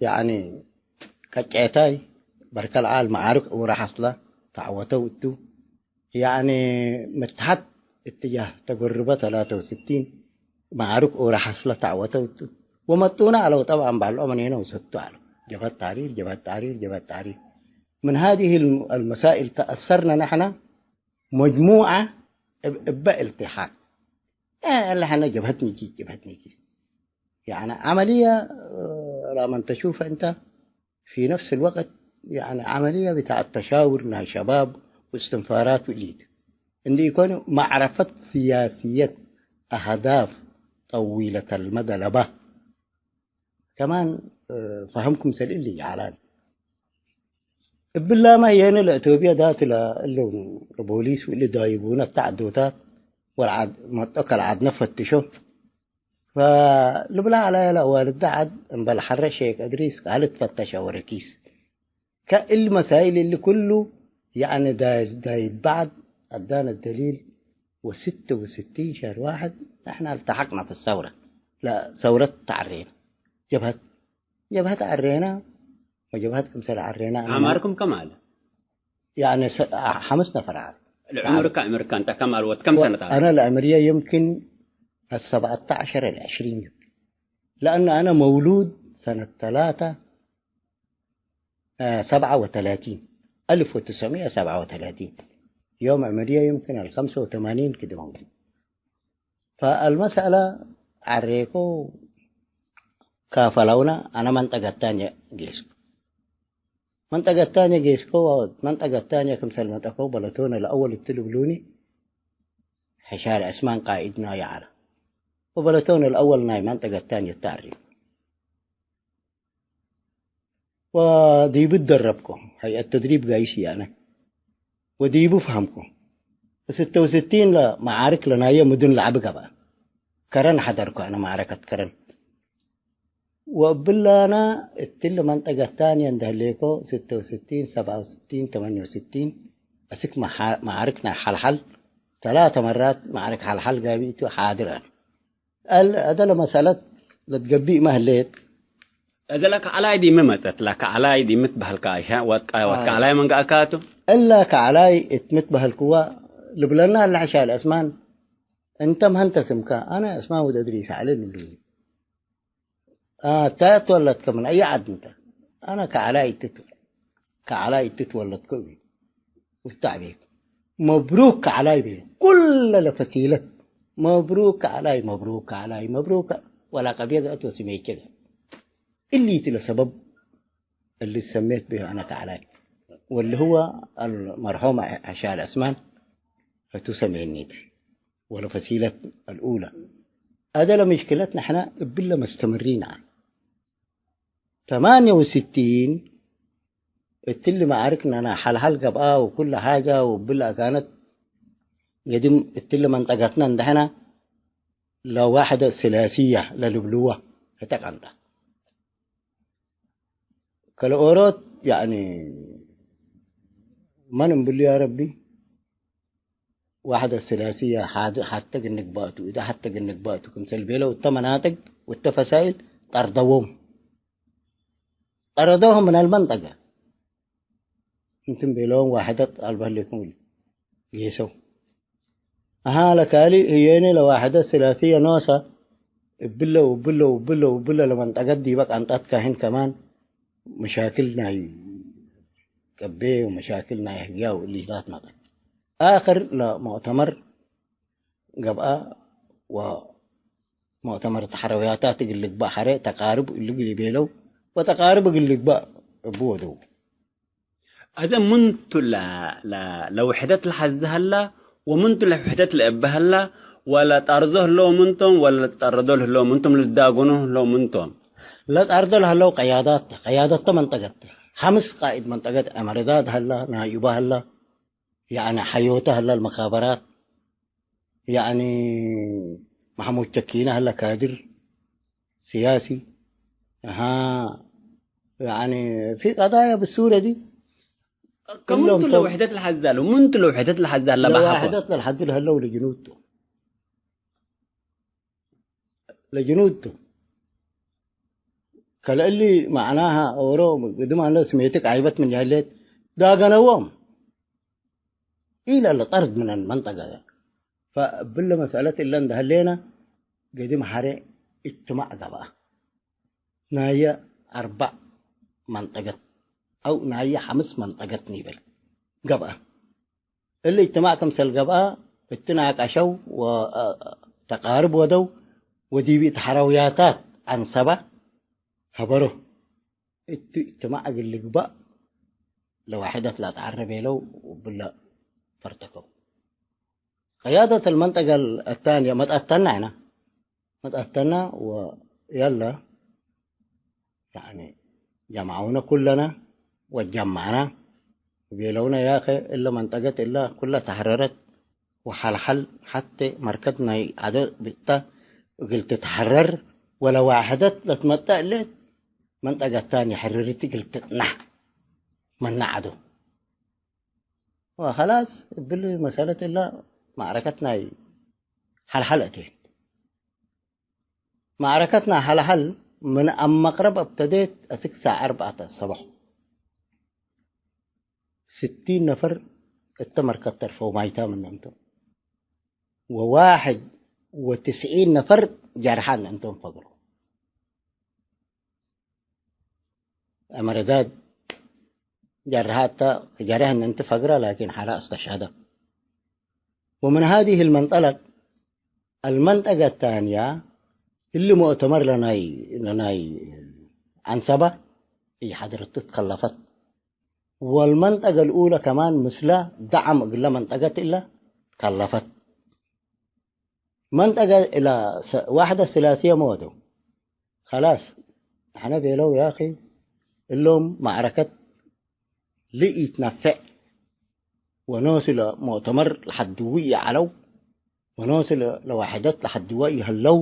ያኒ፣ ቀጨታይ በርከል ዓል መዓርክ ኡረ ሐስለ ተዕወተው እቱ። ያኒ፣ ምትሐት እትጃህ ተጎርበ ተላተ ወስቲን መዓርክ ኡረ ሐስለ ተዕወተው እቱ። ወመጡነ ዐለው፣ ጠብዐን ባልዖ መኔነ ወሰቱ ዐለው። ጀብሀት ተሕሪር፣ ጀብሀት ተሕሪር፣ ጀብሀት ተሕሪር። ምን ሃዚህ አልመሳኢል ተአሰርነ ነሕነ መጅሙዐ እብ-፣ እበ እልትሓቅ። እ፣ ለሐነ ጀብሀት ኒኪ፣ ጀብሀት ኒኪ። ያኒ ዐመልየ፣ እ፣ ለመን ተሹፈ እንተ ፊ ነፍስ ልወቅት፣ ያኒ ዐመልየ ብታዐት ተሻውር ናይ ሸባብ ወእስትንፋራት ውሊት። እንዲ ኢኮን መዕረፈት ስያስየት አህዳፍ ጠዊለተል መደ ለበ። ከማን፣ እ፣ ፈሀም ክምሰል እሊ ይዐላል። እብላመ ህዬነ ለእቶብየ ዳት ለእሎም ለቦሊስ ወእሊ ዳይቡነ እተ ዐዶታት ወለዐድ መጦ ከለዐድነ ፈትሾ። ፈልብላ ዐለ ለአዋልድ ዐድ እምበል ሐረ ሼክ እድሪስ ቃል ትፈተሸ ወረኪስ። ከእሊ መሳይል እሊ ኩሉ፣ ያኒ ዳይድ፣ ዳይድ በዕድ አዳነ ደሊል ወስተ ወስቲን ሸህር ዋሕድ ነሕና التحقنا في الثورة። ለሰውረት ተዐሬነ። ጀብሀት፣ ጀብሀት ዐሬነ ወጀብሀት ክምሰል ዐሬነ። አነ አማርኩም ከም አለ? ያኒ ሰ-፣ ሐምስ ነፈር አለ። ለዕምርካ፣ ዕምርካ እንተ ከም አልወት ከም ሰነት አለ? አነ ለዕምርየ يمكن السبعة عشر العشرين يمكن. لأن أنا مولود سنة ثلاثة، آه، سبعة وثلاثين، ألف وتسعمية سبعة وثلاثين. يوم عمرية يمكن الخمسة وثمانين كده موجود. فالمسألة ዐሬኮ ካፈለውነ፣ አነ መንጠቀት ታንየ ጌስኩ። መንጠቀት ታንየ ጌስኮ፣ መንጠቀት ታንየ ክምሰል መጠከው በለቶነ ለአወል እት ልብሉኒ፣ ሕሻል ዕስማን ቃኢድ ናየ ዐለ። ወበለቶነ ለአወል ናይ መንጠቀት ታንየ ተዐሪፍ። ወዲቡ ደረብኮ፣ ሀይአት ተድሪብ ጋይስ ያነ፣ ወዲቡ ፈሀምኮ። ስተ ወስቲን ለመዓርክ ለናየ ምዱን ለዐቢ ገብአ። ከረን ሐደርኮ አነ፣ መዓረከት ከረን። ወእብላነ እትሊ መንጠቀት ታንየ እንደ ህሌኮ፣ ስተ ወስቲን፣ ሰብዐ ወስቲን፣ ተመንየ ወስቲን፣ አስክ መዓ-፣ መዓርክ ናይ ሐልሐል፣ ተላተ መራት መዓርክ ሐልሐል ጋብእ ቱ ሓድር አነ። አል-፣ አደ ለመሰለት ለትገቢእ መ ህሌት። እዘ ለከዐላይ ዲሚ መጸት፣ ለከዐላይ ዲሚ ትበህልከ አይሸ፣ ወትቀ-፣ አይ። ወትከዐላይ መንገአካቱ? እለ ከዐላይ እት ምትበህልክዋ ልብለና እለ ሕሻል ዕስማን፣ እንተ መሀንተ ስምከ፣ አነ ዕስማን ወድ እድሪስ ዐሊ ልብሉኒ። አ፣ ተ ትወለድከ ምን አይ ዐድ እንተ? አነ ከዐላይ እት፣ ከዐላይ እት ትወለድከ እቤ። ወተዕቤክ። መብሩክ ከዐላይ ቤ። ኩለ ለፈሲለት። መብሩክ ከዐላይ፣ መብሩክ ከዐላይ፣ መብሩክ ከ-፣ ወላ ቀብየ ገአት ወስሜቼ ገአት። እሊ ቲ ለሰበብ እሊ ሰሜት ቤ አነ ከዐላይ። ወሊ ህወ አልመርሑም ሐሻል ዕስማን ህቱ ሰሜኒተ። ወለፈሲለት አልኡላ። አደ ለምሽክለት ነሕነ እብለ መስተምሪን ዐለ። ተማንየ ወስቲን እትሊ መዓርክ ነና ሐልሐል ገብአ ወኩለ ሓጃ ወብለ አካነት ገድም እትሊ መንጠገትነ እንደሐነ ለዋሕደ ስላስያ ለልብልዋ እተ ቀንጠት። ከለኦሮት ያኒ መን እምብሉ ያ ረቢ ዋሕደ ስላስያ ሓድ-፣ ሐተ ግንግባእቱ፣ እደ ሐተ ግንግባእቱ ክምሰል ቤለው እተ መናጥቅ ወእተ ፈሳይል ጠርደዎም። ጠረዶህም ምን አልመንጠቀ። እንትም ቤለዎም ዋሕደት አልበ ህሌኩም እሊ ጌሰው። አሃ ለካሊ ህዬኒ ለዋሕደት ስላስየ ኖሰ እብለ ወእብለ ወእብለ ወእብለ ለመንጠቀት ዲበ ቀንጣት ካህን ከማን መሻክል ናይ ቀቤ ወመሻክል ናይ ህግያው እሊ ዛት መጠን። አክር ለሙእተመር ገብአ ወ ሙእተመር ተሐረውያታት እግል ልግባእ ሐሬ ተቃርብ እግል ቤለው ወተቃርብ እግል ልግባእ እቡ ወደው። አዜ ምንቱ ለ-፣ ለ-፣ ለውሕደት ለሐዜ ሀላ ወምንቱ ለውሕደት ለእበ ሀላ ወለጠርዞ ህለው ምንቶም ወለጠረዶ ህለው ምንቶም ልዳጎኑ ህለው ምንቶም። ለጠርዶ ለሀለው ቀያዳት፣ ቀያደቶ መንጠቀት፣ ሐምስ ቃኢድ መንጠቀት ዐመረዳድ ሀላ፣ ናዩባ ሀላ፣ ያኒ ሐዮተ ሀላ፣ ለመካበራት፣ ያኒ መሐሙድ ቸኪነ ሀለ ካድር ስያሲ። አሃ፣ ያኒ ፊ ቀዳያ ብሱረ ዲ ከምንቱ እሎም ቶም ለውሕደት ለሐዛሉ፣ ምንቱ ለውሕደት ለሐዛለ በሐቆ። ለዋሕደት ለልሐዱ ለሀለው ለጅኑድ ቱ። ለጅኑድ ቱ። ከለእሊ መዕናሃ ኦሮ ግድም አለ ስሜትክ ዓይበት ምን ያሌት ዳገነዎም። ኢለ ለጠርድ ምነን መንጠቀ። ፈእብለ መሰለት እለ እንደ ህሌነ፣ ገድም ሐሬ እጅትማዕ ገብአ። ናየ አርበዕ መንጠቀት አው ናየ ሐምስ መንጠቀት ኒብል ገብአ። እሊ እጅትማዕ ክምሰል ገብአ፣ እትናቀሸው ወተቃርብ ወደው፣ ወዲብ ተሐረውያታት ዐንሰበ ሀበሮ። እቱ እጅትማዕ እግል ልግበእ ለዋሕደት ለአትዐረ ቤለው ወብለ ፈርተከው። ቅያደት አልመንጠቀ አታንየ መትአተነ ሕነ፣ መትአተነ ወየለ፣ ያኒ ጀምዐውነ ኩለነ ወጀመዕነ ቤለውነ፣ ያኸ እለ መንጠቀት እለ ኩለ ተሐረረት ወሐልሐል ሐቴ መርከት ናይ ዐዶ ብእተ እግል ትትሐረር ወለዋሕደት ለትመጠእ እሌት መንጠቀት ታንየ ሕርሪት እግል ትጽናሕ መነ ዐዶ። ወኸላስ እብሊ መሰለት እለ መዕረከት ናይ ሐልሐል እቴን። መዕረከት ናይ ሐልሐል ምን አመቅረብ እብተዴት አስክ ሳዕ አርበዕተ ሰቦሕ። ስቲን ነፈር እተ መርከት ተርፈው ማይታም እነ እንቶም። ወዋሕድ ወትስዒን ነፈር ጀርሐ እነ እንቶም ፈግሮ። ዐመረዳድ ጀርሐ እተ፣ ጀሬሕ እነ እንቲ ፈግረ ላኪን ሐራ አስተሽሀደ። ወምን ሀዚህ አልመንጠለቅ አልመንጠቀ አታንያ እሊ ሙእተመር ለናይ፣ ለናይ ዐንሰበ ኢሐድረቱ ትከለፈት። ወልመንጠቀ አልኡለ ከማን ምስለ ደዓም እግለ መንጠቀት እለ ከለፈት። መንጠቀ እለ ሰ-፣ ዋሕደ ስላስየ ሚ ወደው። ከላስ፣ ነሐነ ቤለው ያኺ እሎም መዕረከት ለኢትነፌዕ ወኖሱ ለሙእተመር ለሐድዉ ይዐለው ወኖሱ ለ-፣ ለዋሕደት ለሐድወ ይሀለው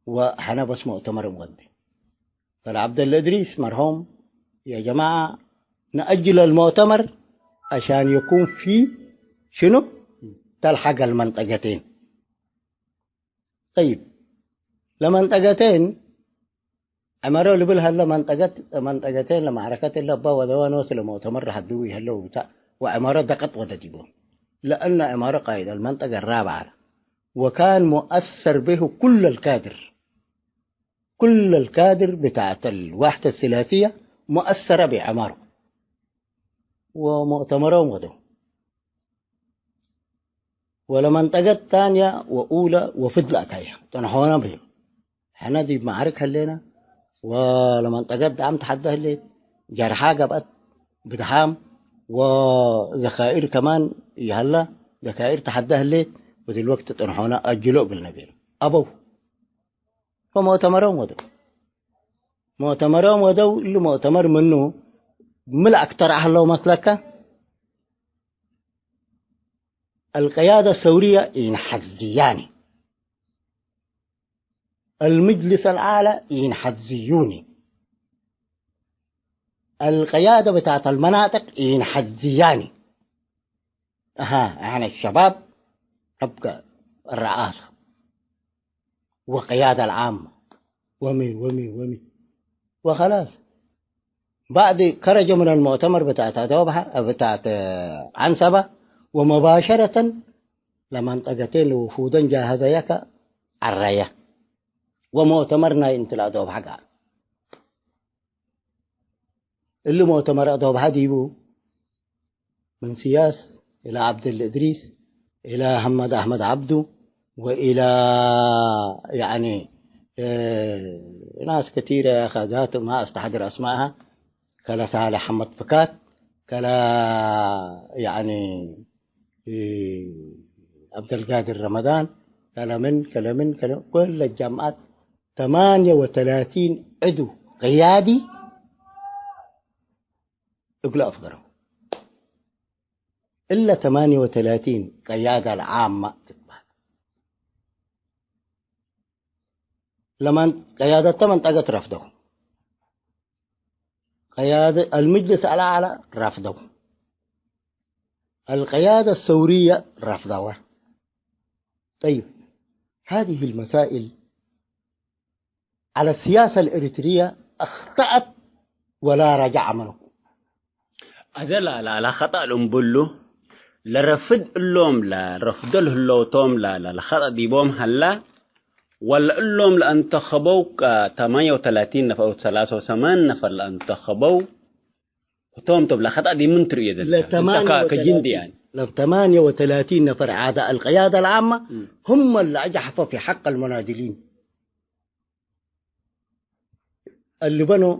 ወሐነ በስ ሙእተመር እንወዴ። ፈለዐብደለ እድሪስ መርሆም፣ ያ ጀማዐ፣ ነአጅል አልሙእተመር ዐሻን የኩን ፊ ሽኑ? ተልሐቅ አልመንጠቀቴን። ጠይብ፣ ለመንጠቀቴን ዐመሮ ልብል ሀለ፣ መንጠቀት፣ መንጠቀቴን ለመዕረከት እለ እበ ወደወ ኖስ ለሙእተመር ለሐድዉ ይሀለው ብታ፣ ወዐመሮ ደቀጥ ወደ ዲቦም። ለአነ ዐመሮ ቃይድ አልመንጠቀ ራብዐ ዐለ፣ ወካን ሙአሰር ቤሁ ኩለ አልካድር። ኩለ አልካድር ብታዕት አልዋሕደት ስላስየ ሙአሰረ ቢዐመሩ ወሙእተመሮም ወደው። ወለመንጠቀት ታንየ ወኡለ ወፍድለ አካየ ጠንሖነ ብዩ። ሕነ ዲብ መዓርክ ሀሌነ ወለመንጠቀት ደዓም ተሐደ ህሌት፣ ጀርሓ ገብአት ብድሓም ወዘካኢር ከማን ይሀለ፣ ዘካኢር ተሐደ ህሌት፣ ወድል ወቅት ጠንሖነ አጅሎ እግልነ ቤለ። አበው። ወሙእተመሮም ወደው። ሙእተመሮም ወደው፣ እሊ ሙእተመር ምኑ ምን አክተር አህለው መስለከ? القيادة الثورية ኢንሐዝያኒ፣ المجلس الأعلى ኢንሐዝዩኒ፣ القيادة ብታት المناطق ኢንሐዝያኒ። أها، يعني الشباب تبقى الرئاسة والقيادة العامة ومي، ومي، ومي. وخلاص. بعد خرج من المؤتمر بتاعت أدوبها، بتاعت، آه، عنسبة، ومباشرة لمنطقتين لوفودن جاهزيك عرية. ومؤتمرنا انت الأدوبها قال. اللي مؤتمر أدوبها ديبو ምን ስያስ እለ ዐብደል እድሪስ፣ እለ ሐመድ አሕመድ ዐብዱ፣ ወእለ፣ ያኒ፣ እ፣ ናስ ከቲረ ያኸ ዛት ማ አስተሕድር አስማእሃ፣ ከለ ሳልሕ ሐመድ ፍካት፣ ከለ፣ ያኒ፣ እ፣ ዐብደልቃድር ረመዳን፣ ከለ ምን፣ ከለ ምን፣ ከለ ኩለ ጀምዐት ተማንየ ወተላቲን ዕዱ ቅያዲ እግለ አፍገረው። እለ ተማንየ ወተላቲን ቀያደ አልዓመ ትትበህል። ለመን-፣ ቀያደተ መንጠቀት ረፍደው። ቀያደ አልመጅልስ አልአዕላ ረፍደው። አልቀያደ አሰውርየ ረፍደወ። ጠይብ፣ ሃዚህ አልመሳኢል ዐለ ሲያሰ አልኤሪትርየ አኽጠአት ወላ ረጀዐ ምንሁ። አዜ ለ-፣ ለ-፣ ለኸጠእ ልእምብሉ፣ ለረፍድ እሎም ለረፍዶ ለህለው ቶም ለ-፣ ለ-፣ ለኸጠእ ዲቦም ሀላ፣ ወለ እሎም ለአንተኸበው ከ-፣ ተማንየ ወተላቲን ነፈር አው ሰላሰ ወሰማን ነፈር ለአንተኸበው፣ ህቶም ቶም ለኸጠእ ዲብ ምን ትርእዮ ዘለ? ለተማንየ እንተ ከ-፣ ከጅንዲ ወተላቲን፣ ያኒ። ለተማንየ ወተላቲን ነፈር አዕዳእ አልቅያደ አልዓመ፣ እም። ሁመ ለአጅሐፈ ፊ ሐቅ አልሙናድሊን። البنو،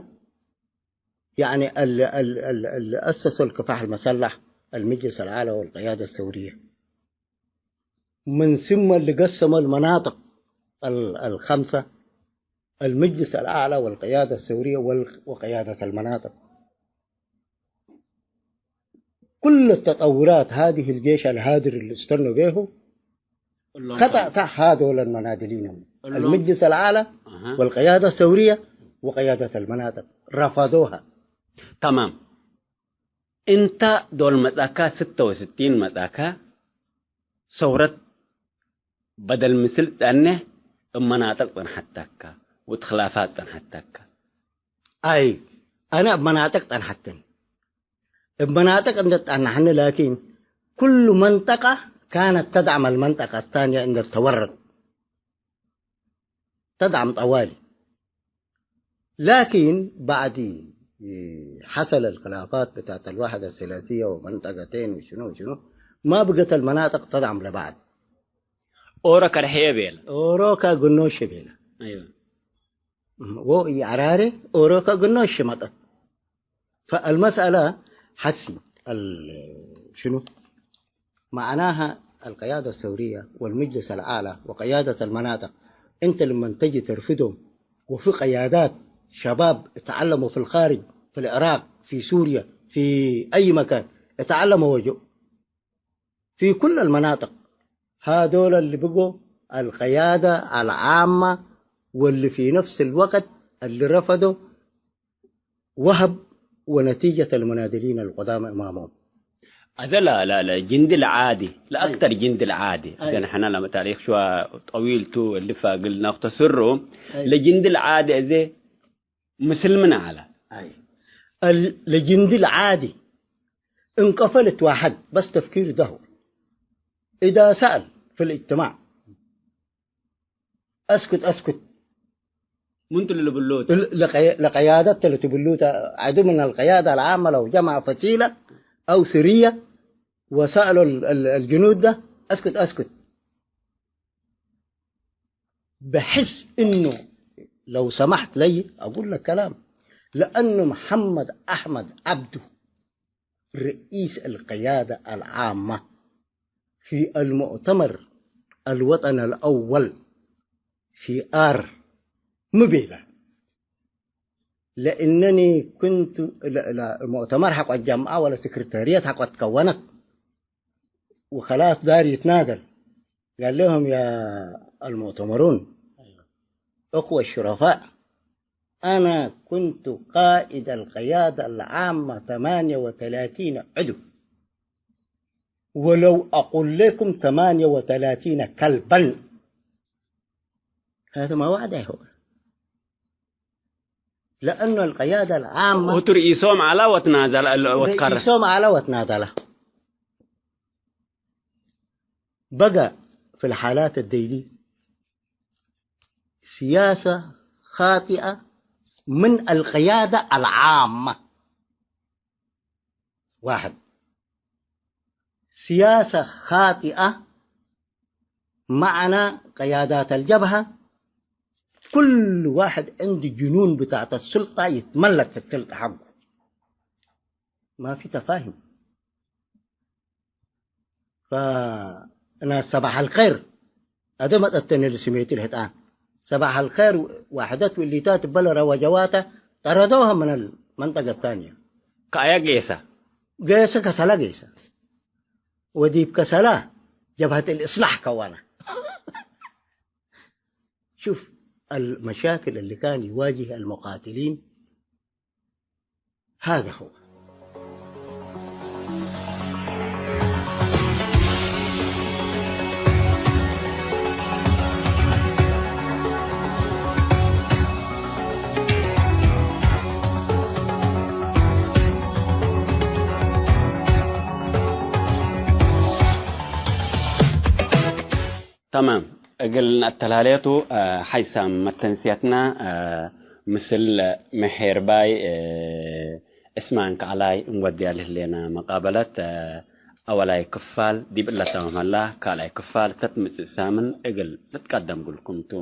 يعني، ال-، ال-، ال-، ال-، أسسوا الكفاح المسلح، المجلس الأعلى والقيادة الثورية. من ثم اللي قسموا المناطق ال-، الخمسة، المجلس الأعلى والقيادة الثورية وال-، وقيادة المناطق. كل التطورات هذه الجيش الهادر اللي استنوا به እሎም ኸጠእ ታ ሃዶለ المناضلين هم. እሎም المجلس الأعلى አሃ። والقيادة الثورية وقيادة المناطق رفضوها. ተማም። እንተ ዶል መጻካ፣ ስተ ወስቲን መጻካ፣ ሰውረት በደል ምስል ጸንሕ እብ መናጥቅ ጸንሐተካ ወእት ክላፋት ጸንሐተካ። አይ፣ አነ እብ መናጥቅ ጸንሐትን። እብ መናጥቅ እንደ ጸናሕኒ፣ ላኪን ኩሉ መንጠቀ ካነት ተድዓም አልመንጠቀ አታንየ እንደ ተወረት። تدعم طوالي. لكن بعد حصل الخلافات بتاعت الوحدة الثلاثية ومنطقتين وشنو وشنو، ما بقت المناطق تدعم لبعض. ኦሮ ከርሕየ ቤለ። ኦሮ ከግኖሽ ቤለ። አይወ። ወኢዐራሬ ኦሮ ከግኖሽ መጠት። فالمسألة حسي ال-، شنو؟ معناها القيادة الثورية والمجلس الأعلى وقيادة المناطق، أنت لمن تجي ترفدهم، وفي قيادات شباب اتعلموا في الخارج، في العراق، في سوريا، في أي مكان، اتعلموا وجو في كل المناطق. هذول اللي بقوا القيادة العامة، واللي في نفس الوقت اللي رفضوا وهب ونتيجة المناضلين القدامى أمامهم. هذا لا، لا، لا، جند العادي، لا أي. أكثر جند العادي. أي. إذا نحن لما تاريخ شوى طويل تو اللي فاقل نقطة سره، أي. لجند العادي إذا مسلمنا على. أي. ال-، لجند العادي انقفلت واحد، بس تفكير ده. إذا سأل في الاجتماع، أسكت، أسكت. ምን ቱ ልብሉት? ل-، لقي-، لقيادة اللي تبلوت، عدو من القيادة العامة لو جمع فصيلة أو سرية وسألوا ال-، ال-، الجنود ده، أسكت، أسكت. بحس إنه لو سمحت لي أقول لك كلام، لأنه محمد أحمد عبده رئيس القيادة العامة في المؤتمر الوطني الأول في آر مبيلة. ለእነኒ ኩንቱ ለ-፣ ለ-፣ ሙእተመር ሐቆ ጀምዐ ወለ ስክርታርየት ሐቆ ትከወነት ወኸላስ ዳር ይትናደል። قال لهم: يا المؤتمرون، أخوة الشرفاء، أنا كنت قائد القيادة العامة ثمانية وثلاثين عضو، ولو أقول لكم ثمانية وثلاثين كلبا، هذا ما وعد هو. لأن القيادة العامة እቱ ርኢሶም ዐለ ወትናዘለ፣ ወትቀረ። ርኢሶም ዐለ ወትናዘለ። بقى في الحالات الديلي سياسة خاطئة من القيادة العامة. واحد، سياسة خاطئة، معنى قيادات الجبهة، كل واحد عنده جنون بتاعت السلطة، يتملك في السلطة حقه. ما في تفاهم. فأنا صباح الخير هذا ما تتني لسميتي الهتان. صباح الخير وحدت والليتات بلرة وجواتا طردوها من المنطقة الثانية. ከአያ ጌሰ? ጌሰ ከሰላ ጌሰ። وديب كسلا جبهة الإصلاح كوانا. شوف المشاكل اللي كان يواجه المقاتلين هذا هو. ተማም። እግል ነአተላሌቱ፣ አ፣ ሐይሳም መተንስያትና፣ አ፣ ምስል ምሔርባይ፣ አ፣ እስማን ከዐላይ እንወድያ ለህሌነ መቃበለት፣ አ፣ አወላይ ክፋል ዲብ እለ ተማም ሀላ፣ ካልኣይ ክፋል ተትምጽእ ሳምን እግል ልትቀደም እግልኩም ቱ።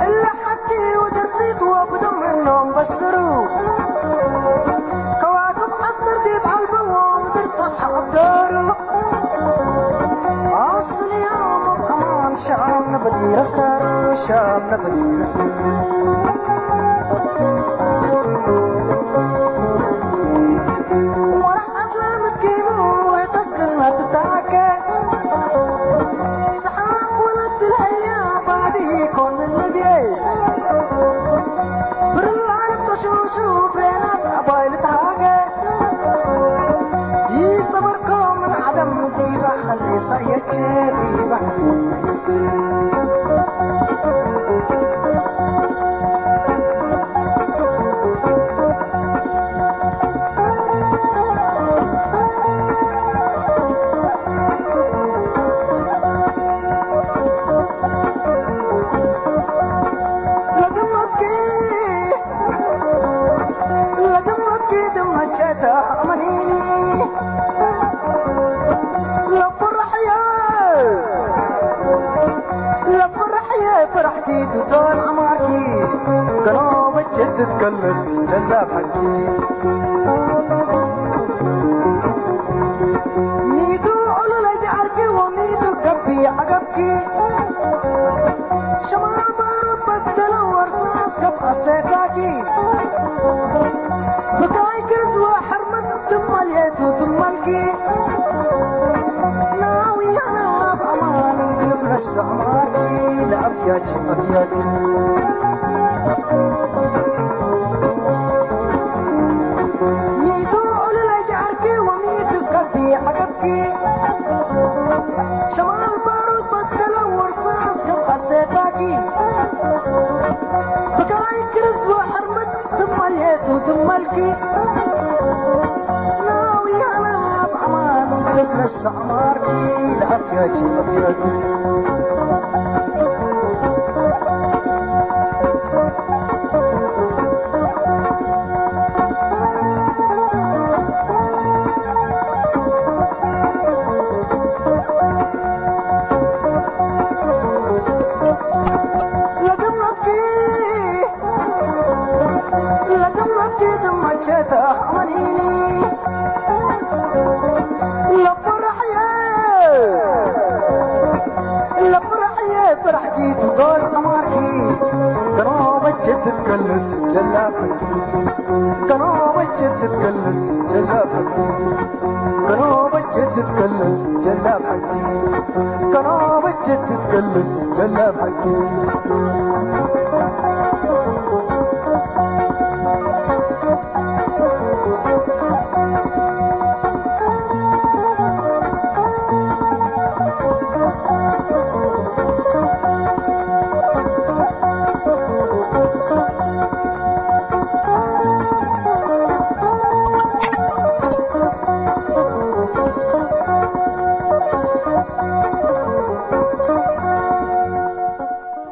እለ ሐቲ ወደርፊት ወብደም እኖም በስሩ። ከዋክብ ዐስር ዲብ ዐልበዎ ምድር ጸፍሐ አብደሩ። አስልዮም አብ አማን ሻም ነበዲር አስራር፣ ሻም ነበዲር አስራር። ወረሕ አስላም እኪሙ ወተክል አትታከ። ሰሓቅ ወለት ለሀያ ባዲ ኮን ምን ልብየ። ብርላን ተሹሹ ብሬናት አባይ ልትሃገ። ይጸበርኮ ምን ዐደም ዲበ ሐሊሰ የቼ ዲበ ሐሊሰ የቼ። ለፍርሕየ ፍርሕኪ ዱቶን ዐማርኪ፣ ከኖበ ጀድድ ከልስ ጀላብ ሐቂ። ሚቱ ዑሉለ ጀዐርኪ ወሚቱ ገብይ ዐገብኪ። ሚቱ ዑሉለ ጀዐርኪ ወሚቱ ከቢ ዐገብኪ፣ ሸማል ባሩድ በተለ ወርሳስ ክም አሴባኪ፣ ብጋይ ክርዝ ወሐርምት ትመልየቱ ትመልኪ፣ ናውያነ በአማን ክብረት ለስተዕማርኪ ለአፍያኪ አፍያኪ። ለግምነትኪ ለግምነትኪ ትመቸተ አመኒኒ ለፍረሕየ ለፍረሕየ ፍረሕኪ ትዶል አማርኪ ከኖ በጀት ትትከልስ ጀላብኪ ከኖ በጀት ትትከልስ ጀላብኪ ከኖ በጀት ትትከልስ ጀላብ ሐቂ ከኖ በጀት ትትከልስ ጀላብ ሐቂ።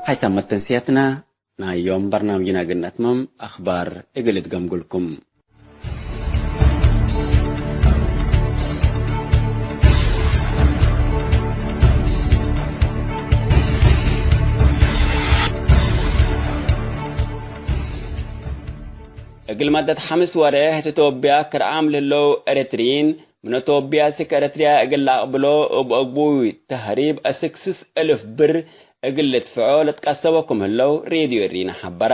ሀይታም መተንስያትና ናይ ዮም በርናምጅና እግል ነትመም አክባር እግል እትገምጉልኩም። እግል መደት ሐምስ ወሬሕ እት ቶብያ ክርዓም ለህለው ኤረትርዪን፣ ምን ቶብያ እስክ ኤረትርያ እግል ለአቅብሎ እብ አግቡይ ተህሪብ እስክ ስስ እልፍ ብር እግል ልድፍዖ ለትቀሰቦ ክም ህለው ሬድዮ ኤሪና ሐበራ።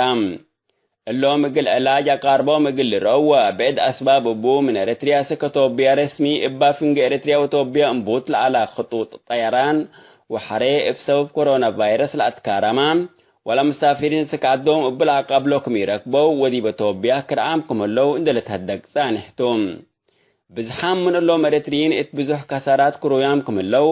እሎም እግል ዕላጅ አቃርቦም እግል ልርአው ወብዕድ አስባብ እቡ፣ ምን ኤረትርያ እስክ ቶብያ ረስሚ እባ ፍንጌ ኤረትርያ ወቶብያ እንቡት ለዐላ ክጡጥ ጠየራን ወሐሬ እብ ሰበብ ኮሮና ቫይረስ ለአትካረማ ወለመሳፊሪን እስክ ዐዶም እብ ለአቀብሎ ክም ኢረክበው ወዲበ ቶብያ ክርዓም ክም ህለው እንዴ ልትሀደግ ጻንሕ ቱ። ብዝሓም ምን እሎም ኤረትርዪን እት ብዙሕ ከሳራት ክሩያም ክም ህለው፣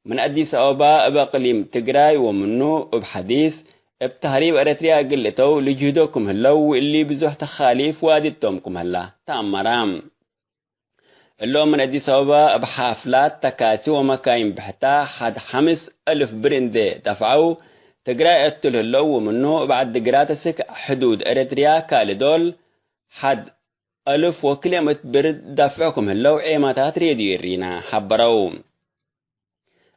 ምን አዲስ አበባ እብ አቅሊም ትግራይ ወምኑ እብ ሐዲስ እብ ተህሪብ ኤረትርያ እግል እተው ልጅህዶ ክም ህለው፣ ወእሊ ብዙሕ ተካሊፍ ዋድቶም ክም ህላ ተአመራ። እሎም ምን አዲስ አበባ እብ ሓፍላት፣ ተካሲ ወመካይን ብሕታ ሐድ ሐምስ አልፍ ብር እንዴ ደፍዐው፣ ትግራይ እቱ ለህለው ወምኑ እብ ዐዲ ግራት እስክ ሕዱድ ኤረትርያ ካልእ ዶል ሐድ አልፍ ወክልኤ ምእት ብር ዳፍዕ ክም ህለው ዔማታት ሬድዮ ኤሪና ሐበረው።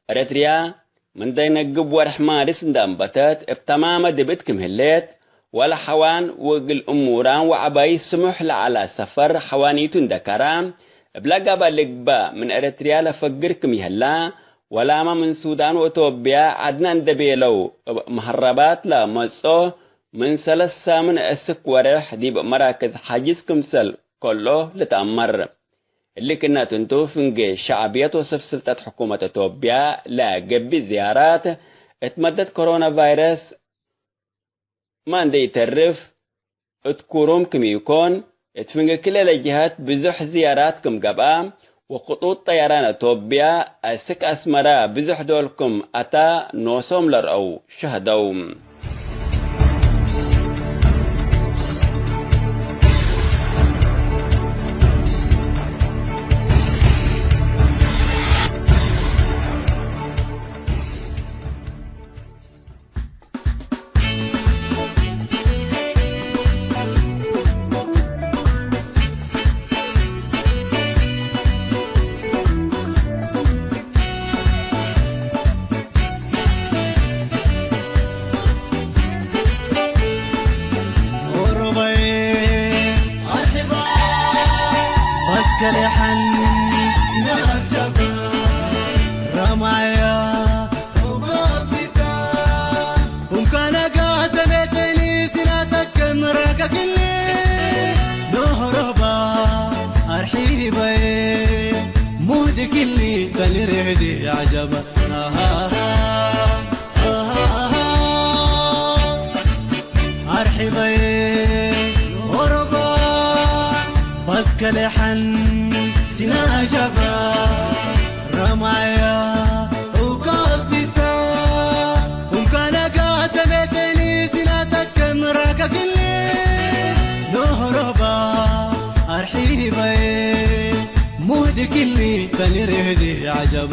ኤረትርያ ምን ደነግብ ወርሕ ማርስ እንዴ አንበተት እብ ተማመ ድብእት ክም ህሌት፣ ወለ ሐዋን ወእግል እሙራን ወዐባይ ስሙሕ ለዐለ ሰፈር ሐዋኒቱ እንዴ ከራ፣ እብ ለገበ ልግበእ ምን ኤረትርያ ለፈግር ክም ይህላ፣ ወላመ ምን ሱዳን ወእቶብያ ዐድነ እንዴ ቤለው፣ እብ መሀረባት ለመጽኦ ምን ሰለስ ሳምን እስክ ወሬሕ ዲብ መራክዝ ሐጅዝ ክምሰል ከሎ ልትአመር። እሊ ክእነት እንቱ፣ ፍንጌ ሸዕብየት ወሰብ ስልጠት ሕኩመት እቶብያ ለገብእ ዝያራት፣ እት መደት ኮሮና ቫይረስ ማ እንዴ ኢተርፍ እት ኩሩም ክም ኢኮን፣ እት ፍንጌ ክልኤ ለጀሀት ብዙሕ ዝያራት ክም ገብአ፣ ወክጡጥ ጠየራን እቶብያ አስክ አስመረ ብዙሕ ዶል ክም አታ ኖሶም ለርአው ሸህደው። ከለሐን ሲና ጀባ ረማያ ኡቃሲታ ኡንካና ጋተመተኒ ሲና ተከምራ ከክሊ ኖህሮባ አርሒባዬ ሙህድክኒ ተኒ ርህዲ ዐጀባ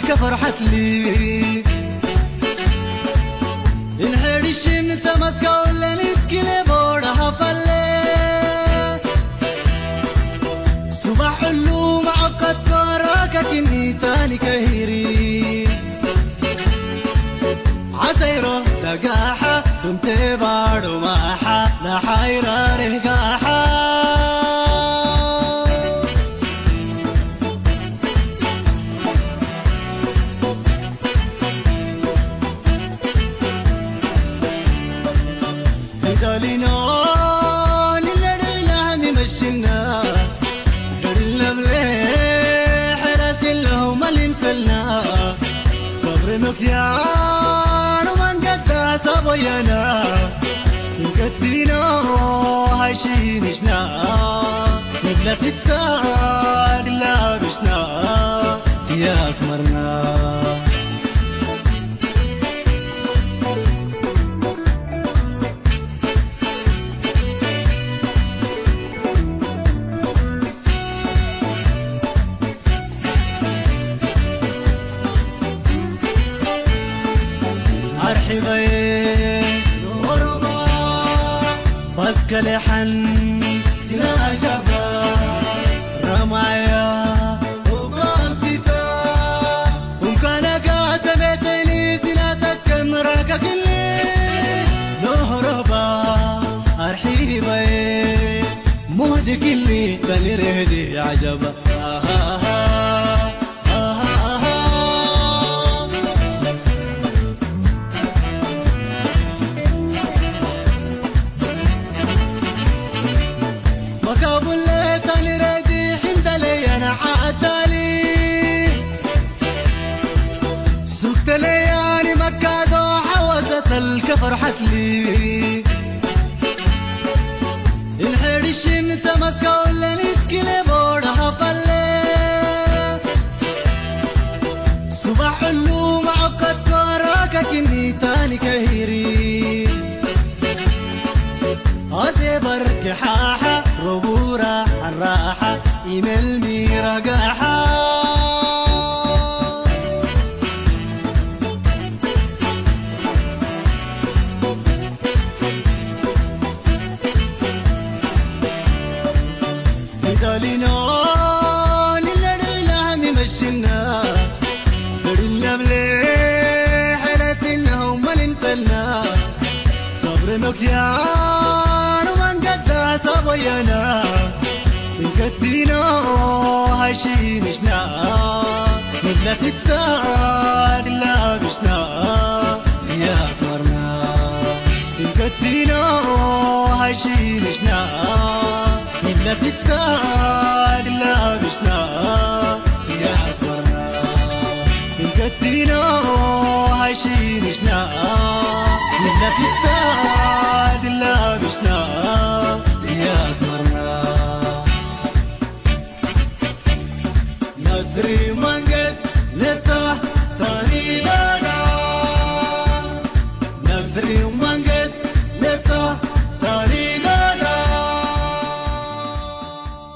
ከፈርሐትሊ እንሕርሽን ተመስከውለን እክለ ቦዳ ሀፈለ ሱባሕ እሉ መዐቀት ኮራ ከኪኒ ታኒ ከሂሪ ዐሰይሮ ለጋሓ ዱምቴ ባዶ ማሓ ለሓይራ ርህጋሓ ሊዳሊኖ ሊለድላሚ መሽና ደርለብለ ሐራሲለሁ መሊንፈልና ገብረ መክያኑ መንገዳ ሳቦየና ንገዲኖ ሃይሺንሽና ንብለትታ ግላብሽና ያክመርና አርሒበየ ኖርባ ባስከሌ ሐን ሲናሸባ ረማያ ኡቃሲታ ኡንካነጋ ተሜተኒ ሲናተከ ምራከክሊ ኖህሮባ አርሒበየ ሙህድክሊ በኒ ርህዲ ዐጀባ ፈርሐትሊ እንሕርሽን ተመስከውለን እክለ ቦዳ ሀፈለ ሱባሕ እሉ መዐቀት ኮራ ከኪኒ ታኒ ከሂሪ አዜ በርክ ሓሓ ሮቡራ ሐራሓ ኢመልሚ ረጋሓ ሊዳሊኖ ሊለድላሚ መሽና እድለብለ ሐለትነው መሊንፈልና ሰብር መክያኑ መንገዳ ሳቦየና እንከቲኖ ሃይሺንሽና ንብለትታ ድላብሽና ያክመርና እንከቲኖ ሃይሺንሽና ንብለትታ ድላብሽና ያክመርና እንከቲኖ ሃይሺንሽና ንብለትታ ድላብሽና ያክመርና ነስሪ መንገድ ነታ ታሪዳዳ ነስሪ መንገድ ነታ ታሪዳዳ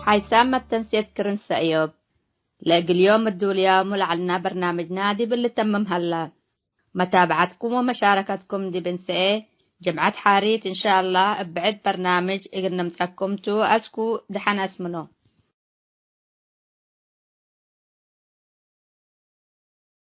ሓይሳም መተንሴት ክርን ሰእዮብ። ለእግል ዮም እዱልያሙ ለዐልና በርናምጅና ዲብ ልተምም ሀላ። መታብዐትኩም ወመሻረከትኩም ዲብ እንሰኤ ጅምዐት ሓሪት እንሻአላህ እብ ብዕድ በርናምጅ እግል ንምጸኩም ቱ። አስኩ ደሐን አስምኖ።